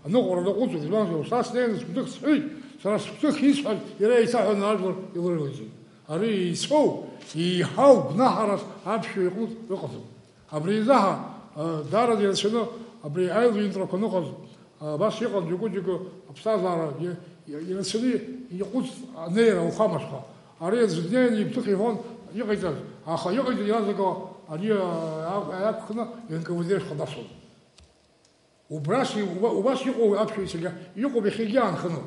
Аныҟәара даҟәыҵуеит, избанзар, са снеины сгәҭыхс сҳәеит, сара сгәҭыхс исҳәаз иара еиҭаҳәаны ажәлар илырылеиҵеит. Ари еицәоу, еиҳау гәнаҳарас аԥшьаҩ иҟнытә ыҟаӡам. Абри еизаҳа, а, даараӡа ирацәаны абри аилаҩынтрақәа аныҟаз, а, абас иҟан џьоукы-џьоукы аԥсҭазаара, и-, и-, ирацәаны иҟәыҵт анеира ауахәамаҵәҟьа. Ари аӡә днеины игәҭыха иҳәон иҟаиҵаз, аха иҟаиҵаз иаразнакала ари, а, а, аиакәхны Н К В Д шҟа дасуан. Убрас и-, уба-, убас иҟоу аԥшәмацәагьы иҟоуп иахьагьы аанханы.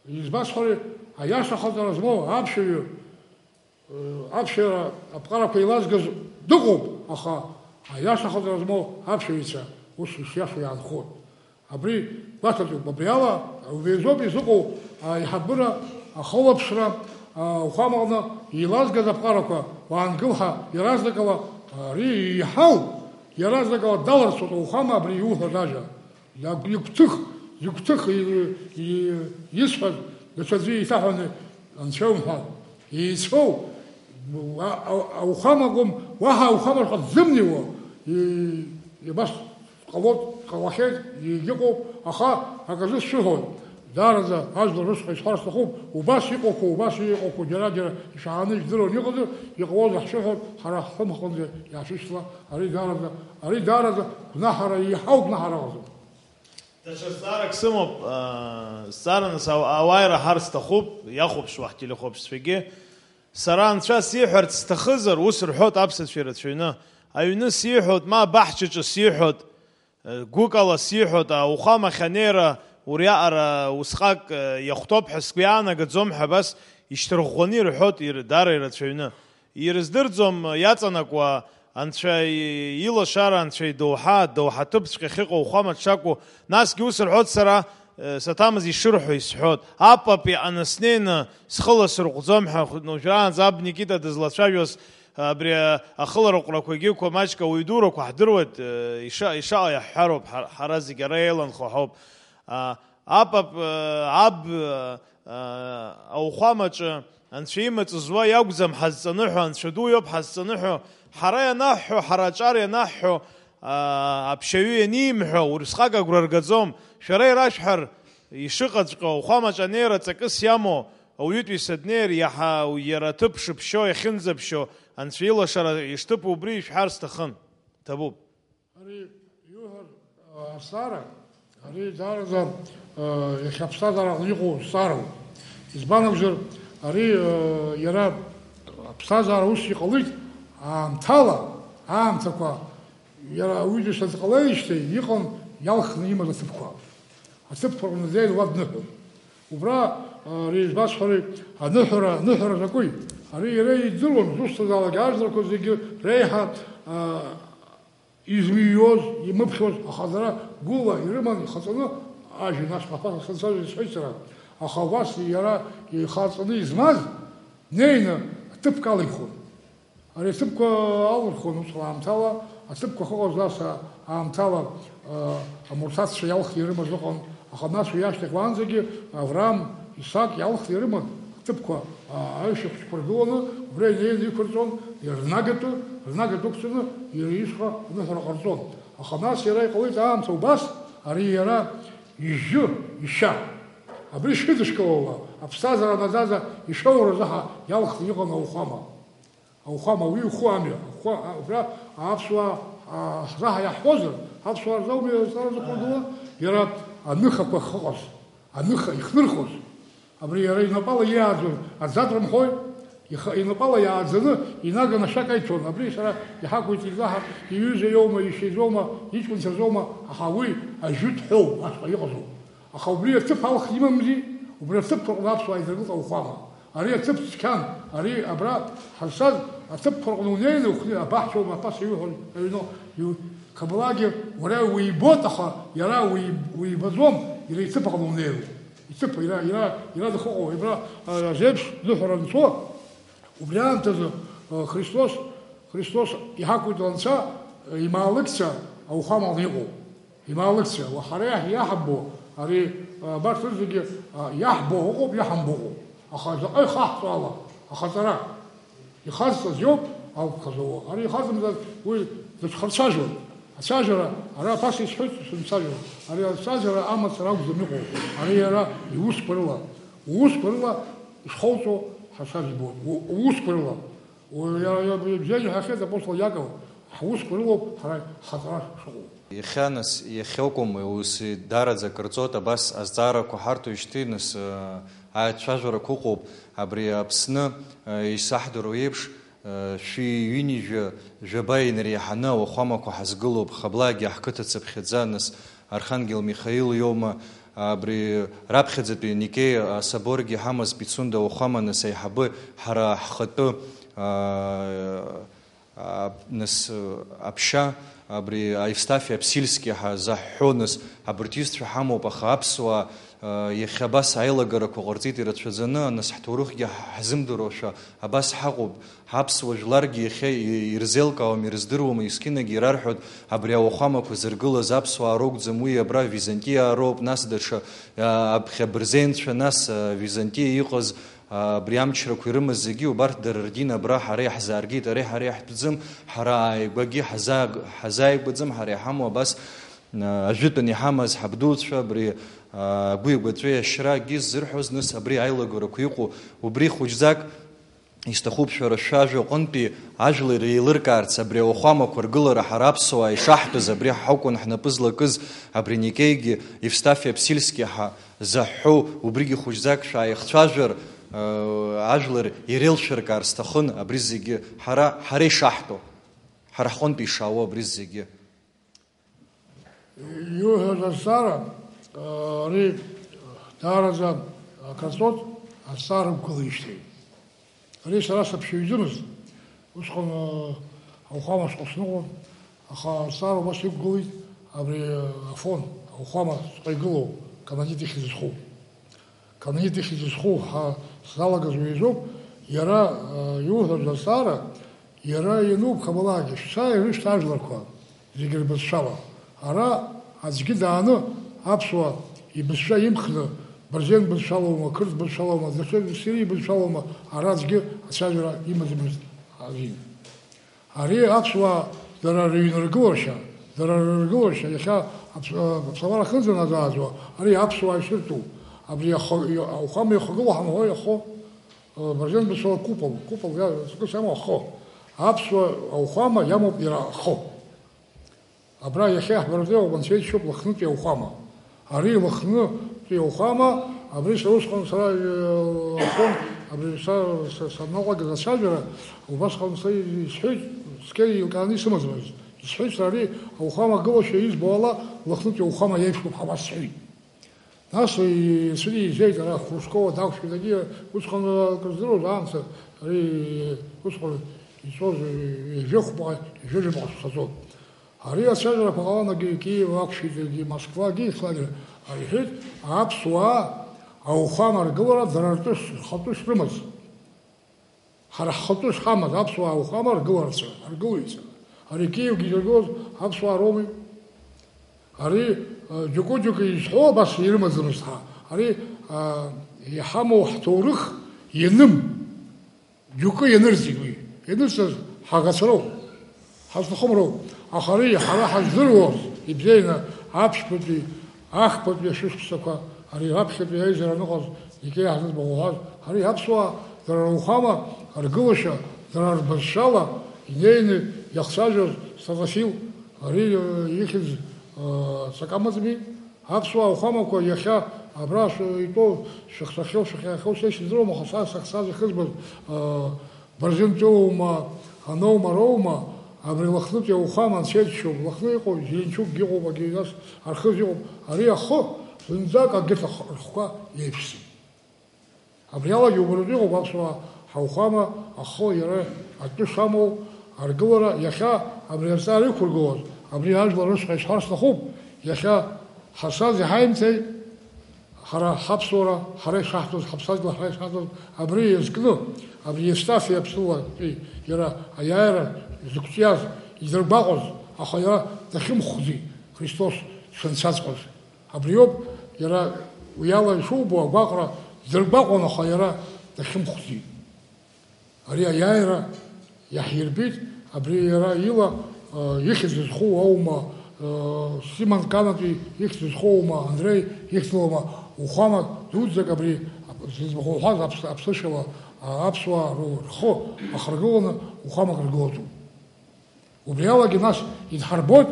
Избасҳәари, аиаша ахаҵара змоу аԥшәаҩы, э, аԥшәара аԥҟарақәа еилазгаз дыҟоуп, аха аиаша ахаҵара змоу аԥшәаҩцәа ус ишиашоу иаанхоит. Абри гәаҭатәуп. Абри ала убри азоуп изыҟоу аиҳабыра, ахылаԥшра, ауахәамаҟны еилазгаз аԥҟарақәа уаангыл ҳәа иаразнакала ари еиҳау иаразнакала даларцоит ауахәама абри иуҳәаз ажәа. Иагә-, игәҭых, игәҭых, и-, и-, исҳәаз даҽаӡәы еиҭаҳәаны анцәа иумҳәан. Еицәоу, а-, а-, ауахәама акәым, уаҳа ауахәамаҵәҟьа дзымнеиуа, и-, абас ҟалоит, ҟалахьеит, егьыҟоуп, аха аказы сшәыҳәоит. Даараӡа ажәлар рышҟа исҳәар сҭахуп, убас иҟоуқәоу, убас иҟоуқәоу џьара-џьара ишәааны ижәдыруан иҟазар, иҟалозар ҳшәыҳәоит, ҳара ҳхымхынӡа иаашәышьҭла, ари даараӡа, ари даараӡа гәнаҳара, еиҳау гәнаҳара ыҟаӡам. Даҽа зҵаарак сымоуп, аа, зҵаараны са-, ауаа ираҳар сҭахуп, иахәаԥшуа ҳтелехәаԥшцәагьы. Сара анцәа сиҳәарц сҭахызар, ус рҳәоит аԥсацәа ирацәаҩны. Аҩны сиҳәоит, ма абаҳчаҿы сиҳәоит, гәыкала сиҳәоит, ауахәамахь анеира уриаҟара усҟак иахәҭоуп ҳәа сгәы иаанагаӡом ҳәа абас ишьҭырӷәӷәаны ирҳәоит ир-, даара ирацәаҩны. Ирыздырӡом иаҵанакуа Анцәа и-, илашара, Анцәа идоуҳа, доуҳа ҭыԥҵәҟьа ахьыҟоу ауахәама дшакәу, насгьы ус рҳәоит сара, э, саҭамыз ишырҳәо исҳәоит. Апап иҟаны снеины схы ласырҟәӡом ҳәа, уажәраанӡа аб Никита дызлацәажәоз, абри, э, ахыларыҟәрақәагьы қәа маҷк ауаҩ дурақәа ҳдыруеит, э, иша-, ишаҟа иаҳҳәароуп, ҳа-, ҳара зегь ара еиланхо ҳауп. А, апап, э, аб, э, ауахәамаҿы Анцәа имаҵ зуа иакәӡам ҳазҵаныҳәо, Анцәа ду иоуп ҳазҵаныҳәо, ҳара ианаҳҳәо, ҳара аҿар ианаҳҳәо, аа, аԥшьаҩы ианимҳәо, урысҟак агәра ргаӡом. Шәара ирашәҳәар, ишыҟаҵәҟьоу, ауахәамаҿ анеира ҵакыс иамоу, ауаҩытәыҩса днеир, иаҳа иара аҭыԥ шыԥшьо, иахьынӡаԥшьо, Анцәа илашара ишҭыԥу убри ишәҳәар сҭахын. Ҭабуп. Ари иуҳәар, а, азҵаара, ари даараӡа, а, иахьа аԥсҭазаараҟны иҟоу зҵаароуп. Избан акәзар, ари, а, иара аԥсҭазаара ус иҟалеит, аамҭала, аамҭақәа, иара ауаҩытәыҩса дҟалеижьҭеи иҟан иалхны имаз аҭыԥқәа. Аҭыԥқәа рҟны днеин уа дныҳәон. Убра, а, ари избасҳәари, аныҳәара, аныҳәара закәи? Ари иара идыруан, зусҭазаалак ажәларқәа зегьы реиҳа, а, измыҩуаз, имыԥхьоз, аха дара гәыла ирыман ихаҵаны ажәҩан ашҟа аԥаса сынцәажәо исҳәеит сара. Аха убас иара ихаҵаны измаз днеины аҭыԥк алихуан. Ари аҭыԥқәа алырхуан усҟан аамҭала, аҭыԥқәа ахьыҟаз нас аамҭала, а, амурҭаццәа иалхны ирымаз ыҟан, аха нас уи ашьҭахь уаанӡагьы Авраам, Исаак иалхны ирыман аҭыԥқәа, а, аишьа хәыҷқәа ргыланы, убра инеины иқәырҵон, ирнагатәы, рнагатә ықәҵаны, иара ишҟа аныҳәара ҟарҵон. Аха нас иара иҟалеит аамҭа убас, ари иара ижьы, ишьа. Абри шәыдышкылауа, аԥсҭазаара наӡаӡа ишоуразы ҳа иалхны иҟан ауахәама. Ауахәама, уи уху амҩа. Ахәы, а, убра аԥсуаа, а, ҳзаҳа иаҳҳәозар, аԥсуаа рзы ауми азҵаара зыхәаргыло, иара аныхақәа ахьыҟаз, аныха ихнырхуаз. Абри иара инапала иааӡоз аӡатә рымҳәои? Ихы инапала иааӡаны инаганы ашәак аиҭон. Абри сара иҳақәиҭит, уаҳа иҩыза иоума, ишьа изоума, иҷкәынцәазоума, аха уи ажәытә ҳәоу ашҟа иҟазоуп. Аха убри аҭыԥ алхны имамзи, убри аҭыԥқәа рҟны аԥсуаа идыркылт ауахәама. Ари аҭыԥ цқьан, ари абра ҳазцаз аҭыԥқәа рҟны унеины ухны абаҳчоума, аԥаса иуҳәо аҩны, иу-, Қабалагьы уара уибоит, аха иара уи-, уибаӡом, иара иҭыԥ аҟны унеиуеит. Иҭыԥ, иара, иара, иара дахыҟоу, абра, а, азеиԥш ныҳәара анцо, убри аамҭазы, а, Христос, Христос иҳақәиҭу анцәа, а, имаалықьцәа ауахәамаҟны иҟоуп. Имаалықьцәа, уа ҳара иаҳ-, иаҳбо, ари, а, абарҭ рызегьы, а, иаҳбо ыҟоуп, иаҳамбо ыҟоуп. Аха заҟа ихаҳҵо ала, ахаҵара. Ихазҵаз иоуп алԥха зауа. Ари ихазымҵаз уи дыҽхырцәажәон. Ацәажәара, ара ԥаса исҳәоит сымцәажәо. Ари ацәажәара амацара акәӡам иҟоу. Ари иара иусқәа рыла. Уусқәа рыла ишхоуҵо ҳацәажәабоит. У-, уусқәа рыла. У-, иа-, иа-, ибжьы иаҳахьеит апостол Иаков, ҳусқәа рылоуп ҳара ҳхаҵара шыҟоу. Иахьа, нас, иахьа акәым, ус даараӡа акыр ҵуеит, абас азҵаарақәа ҳарҭоижьҭеи, нас, э, ацәажәарақәа ыҟоуп. Абри Аԥсны, э, исаҳдыруа еиԥш, э, шәи ҩынҩажәа, жәаба инареиҳаны ауахәамақәа ҳазгылоуп, Хаблагьы ҳқыҭа цыԥхьаӡа, нас, Архангел Михаил иоума, абри раԥхьаӡатәи Никеи асаборгьы ҳамаз Пицунда ауахәама, нас, аиҳабы ҳара ҳхатәы, а, а, нас, аԥшьа, абри Евстафи Аԥсильски ҳа-, заҳҳәо, нас, абырҭ иҩызцәа ҳамоуп, аха аԥсуаа, а, иахьа абас аилагарақәа ҟарҵеит ирацәаӡаны, нас, ҳҭоурыхгьы ҳ-, ҳзымдыруашәа абас ҳаҟоуп. Ҳаԥсуа жәларгьы иахьа и-, ирзеилкаауам, ирыздыруам, есқьынагьы ирарҳәоит, абри ауахәамақәа зыргылаз аԥсуаа ракәӡам, уи абра Византиаа роуп, нас даҽа, а, аԥхьа абырзенцәа, нас, а, Византиа иҟаз, а, абри амчрақәа ирымаз зегьы, убарҭ дара рдин абра ҳара иаҳзааргеит, ара ҳара иаҳтәӡам, ҳара ааигәагьы ҳазааг-, ҳазааигәаӡам, ҳара иҳамоу абас, а, ажәытәан иҳамаз ҳабдуцәа, абри, а, агәи агәаҵәеи ашьра акгьы ззырҳәоз, нас абри аилагарақәа иҟоу, убри хәыҷӡак, Исҭахуп шәара шәажәа аҟынтәи ажәлар еилыркаарц, абри ауахәамақәа ргылара ҳара аԥсуаа ишаҳтәыз, абри ҳакәын ҳнапы злакыз, абри Никеигьы, Евстафи Аԥсильски ҳа заҳҳәоу, убригьы хәыҷӡак шәааихцәажәар, э, ажәлар иреилшәыркаар сҭахын, абри зегьы ҳара, ҳара ишаҳтәу, ҳара ҳҟынтә ишаауа абри зегьы. Иуҳәаз азҵаара, ари даараӡа акаҵот азҵаара уқәгылеижьҭеи. Ари сара саԥшьаҩӡамызт, усҟан ауахәама шҟа сныҟәон, аха азҵаара убас иқәгылеит абри Афон, ауахәама шҟа игылоу, Каманит ихьӡ зху. Каманит ихьӡ зху ҳәа сзалагаз уи азоуп, иара, а, иуҳәаз азҵаара, иара иануп Хабалагьы, шәца ирышьҭ ажәларқәа зегьы рбызшәала. Ара аӡәгьы дааны аԥсуа ибызшәа имхны, Бырзен бызшәалоума, Қырҭ бызшәалоума, даҽа Сириа бызшәалоума, ара аӡәгьы ацәажәара имаӡамызт азин. Ари аԥсуаа дара рыҩныргылашьа, дара рыргылашьа, иахьа аԥс-, аԥсабара ахьынӡанаӡааӡуа, ари аԥсуаа ишыртәу, абри ахы-, ауахәама ихагылоу ҳамҳәо иахо, Бырзен бызшәала купол, купол иа-, зкыс иамоу ахы. Аԥсуа ауахәама иамоуп иара ахы. Абра иахьа иаҳбаратәы иҟоуп, анцәа иџьшьоуп Лыхнытәи ауахәама. Ари Лыхнытәи ауахәама, абри са усҟан сара, э, Афон, абри са, са, саналага ацәажәара, убасҟан са исҳәеит, цқьа еилкааны исымаӡамызт. Исҳәеит сара ари ауахәама гылашьа избо ала Лыхнытәи ауахәама иеиԥшуп ҳәа абас сҳәеит. Нас ицәыри-ижәжәеит ара Хрушкова дақәшәеит, егьи усҟан акрыздыруаз аамҭа, ари усҟан ицоз ҩажәи хәба, ҩажәи жәаба шықәса ҵуан. Ари ацәажәарақәа ҟалан, егьи Киев акәшеит, егьи Москвагьы, Москвагьы, ари иҳәеит, аԥсуаа ауахәама ргылара дара ртәы ш-, рхатәы шрымаз. Ҳара ҳхатәы шҳамаз, аԥсуаа ауахәама ргыларцәа, ргылаҩцәа. Ари Киевгьы изыргылоз аԥсуаа роуми? Ари, а, џьоукы-џьоукы изҳәо абас ирымаӡамызт ҳа. Ари, а, иҳамоу ҳҭоурых ианым. Џьоукы ианырӡит уи. Ианырҵаз ҳаӷацәа роуп. Ҳазҭахым роуп. Аха ари ҳара ҳаздыруаз, ибзианы аԥшьбатәи, ахԥатәи ашәышықәсақәа, ари раԥхьатәи аизара аныҟаз, икеиҳаз зыӡбахә уҳәаз, ари аԥсуаа, дара рауахәама, ргылашьа, дара рбызшәала инеины иахцәажәоз Стафафил, ари, э, ихьӡ, э, ҵак амаӡами? Аԥсуаа ауахәамақәа иахьа Абра шәы-, итәоу шәыхсахьоу, шәыхьаахьоу са исыздыруам, аха са сахьцаз ихызбаз, аа, Барзентәылоума, аноума, роума, абри Лыхнытәи ауахәама анцәа иџьшьоуп, Лыхны иҟоуп, Зеленчукгьы ыҟоуп, агьи нас Архыз иҟоуп, ари ахы зынӡак акгьы ҭах-, рхқәа еиԥшӡам. Абри алагьы убаратәы иҟоуп аԥсуаа ҳауахәама ахы иара атәы шамоу аргылара иахьа абри азҵаара иқәыргылоз, абри ажәлар рышҟа исҳәар сҭахуп, иахьа ҳасаз иҳаимҭеи, ҳара ҳаԥсуара, ҳара ишаҳҭоз, ҳаԥсадгьыл ҳара ишаҳҭоз, абри иазкны, абри Евстафи аԥсуатәи иара аиааира зықәҿиаз, идыргәаҟуаз, аха иара дахьымхәӡеит Христос дшанцаҵәҟьоз. Абриоуп, иара уи ала ишубо агәаҟра дыргәаҟуан, аха иара дахьымхәӡеит. Ари аиааира иаҳирбеит, абри иара ила, э, ихьӡ зхоу аума, э, Симон Канатәи ихьӡ зхоу аума, Андреи ихьӡ лоума, ухәамак дуӡӡак абри зыӡбахә уҳәаз аԥс-, аԥсышәала, а, аԥсуаа ру-, рхы ахыргыланы ухәамак ргылатәуп. Убри алагьы нас идҳарбоит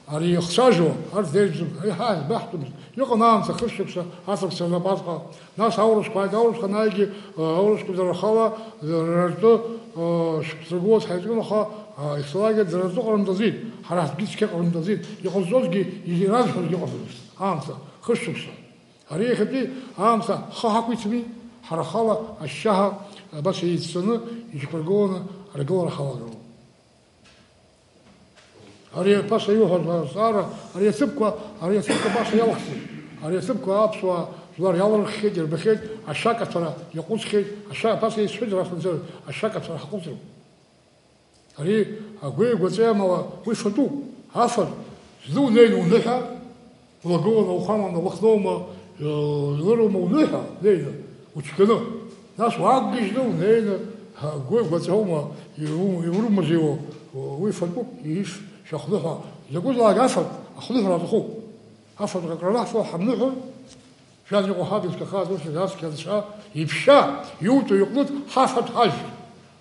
ари ихцәажәо, арҭ деиӷьӡоуп, еиҳа избаҳҭомызт. Иҟан аамҭа хышықәса аҵәца рнапаҵҟа, нас аурысқәа ааит, аурысқәа анааигьы, э, аурысқәа дара рхала, э, рара ртәы, э, шықәса ргылоз ҳаизгон, аха, э, ихцалагьы дара ртәы ҟарымҵаӡеит, ҳара ҳтәгьы цқьа ҟарымҵаӡеит, иҟазҵозгьы, ирарҳәозгьы ыҟаӡамызт, аамҭа хышықәса. Ари иахьатәи аамҭа ҳхы ҳақәиҭми, ҳара ҳхала ашьшьаҳа абас еицҵаны иџьқәыргыланы аргылара ҳалагалон. Ари аԥаса иуҳәаз азҵаара, ари аҭыԥқәа, ари аҭыԥқәа абаса иалхӡеит. Ари аҭыԥқәа аԥсуаа жәлар иалырххьеит, ирбахьеит, ашьа каҭәара иаҟәыҵхьеит, ашьа аԥаса исҳәеит рахьынҵәы, ашьа каҭәара ҳаҟәыҵроуп. Ари агәеи-агәаҵәеи амала уи фатәуп. Афатә зны унеины уныҳәа, улагыланы ухаманы, Лыхноума, э, Лырума уныҳәа, неины, уцәгьаны. Нас уаагьежьны унеины, агәы-агәаҵәоума, иу-, иурымазеиуа, уи фатәуп, ишь, шәахныҳәа. Закәызаалак афатә ахныҳәра аҭахуп. Афатә акранаҳфо ҳамныҳәои? Шәан иҟоу ҳаб изҭахаз ус ацқьа анцәа иԥшьа, иутәу иҟнытә ҳафатә ҳажәт.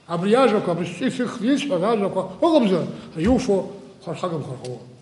Абри ажәақәа, абри сҿы исыхны исҳәаз ажәақәа ыҟамзар, иуфо хәархагамхар ҟалон.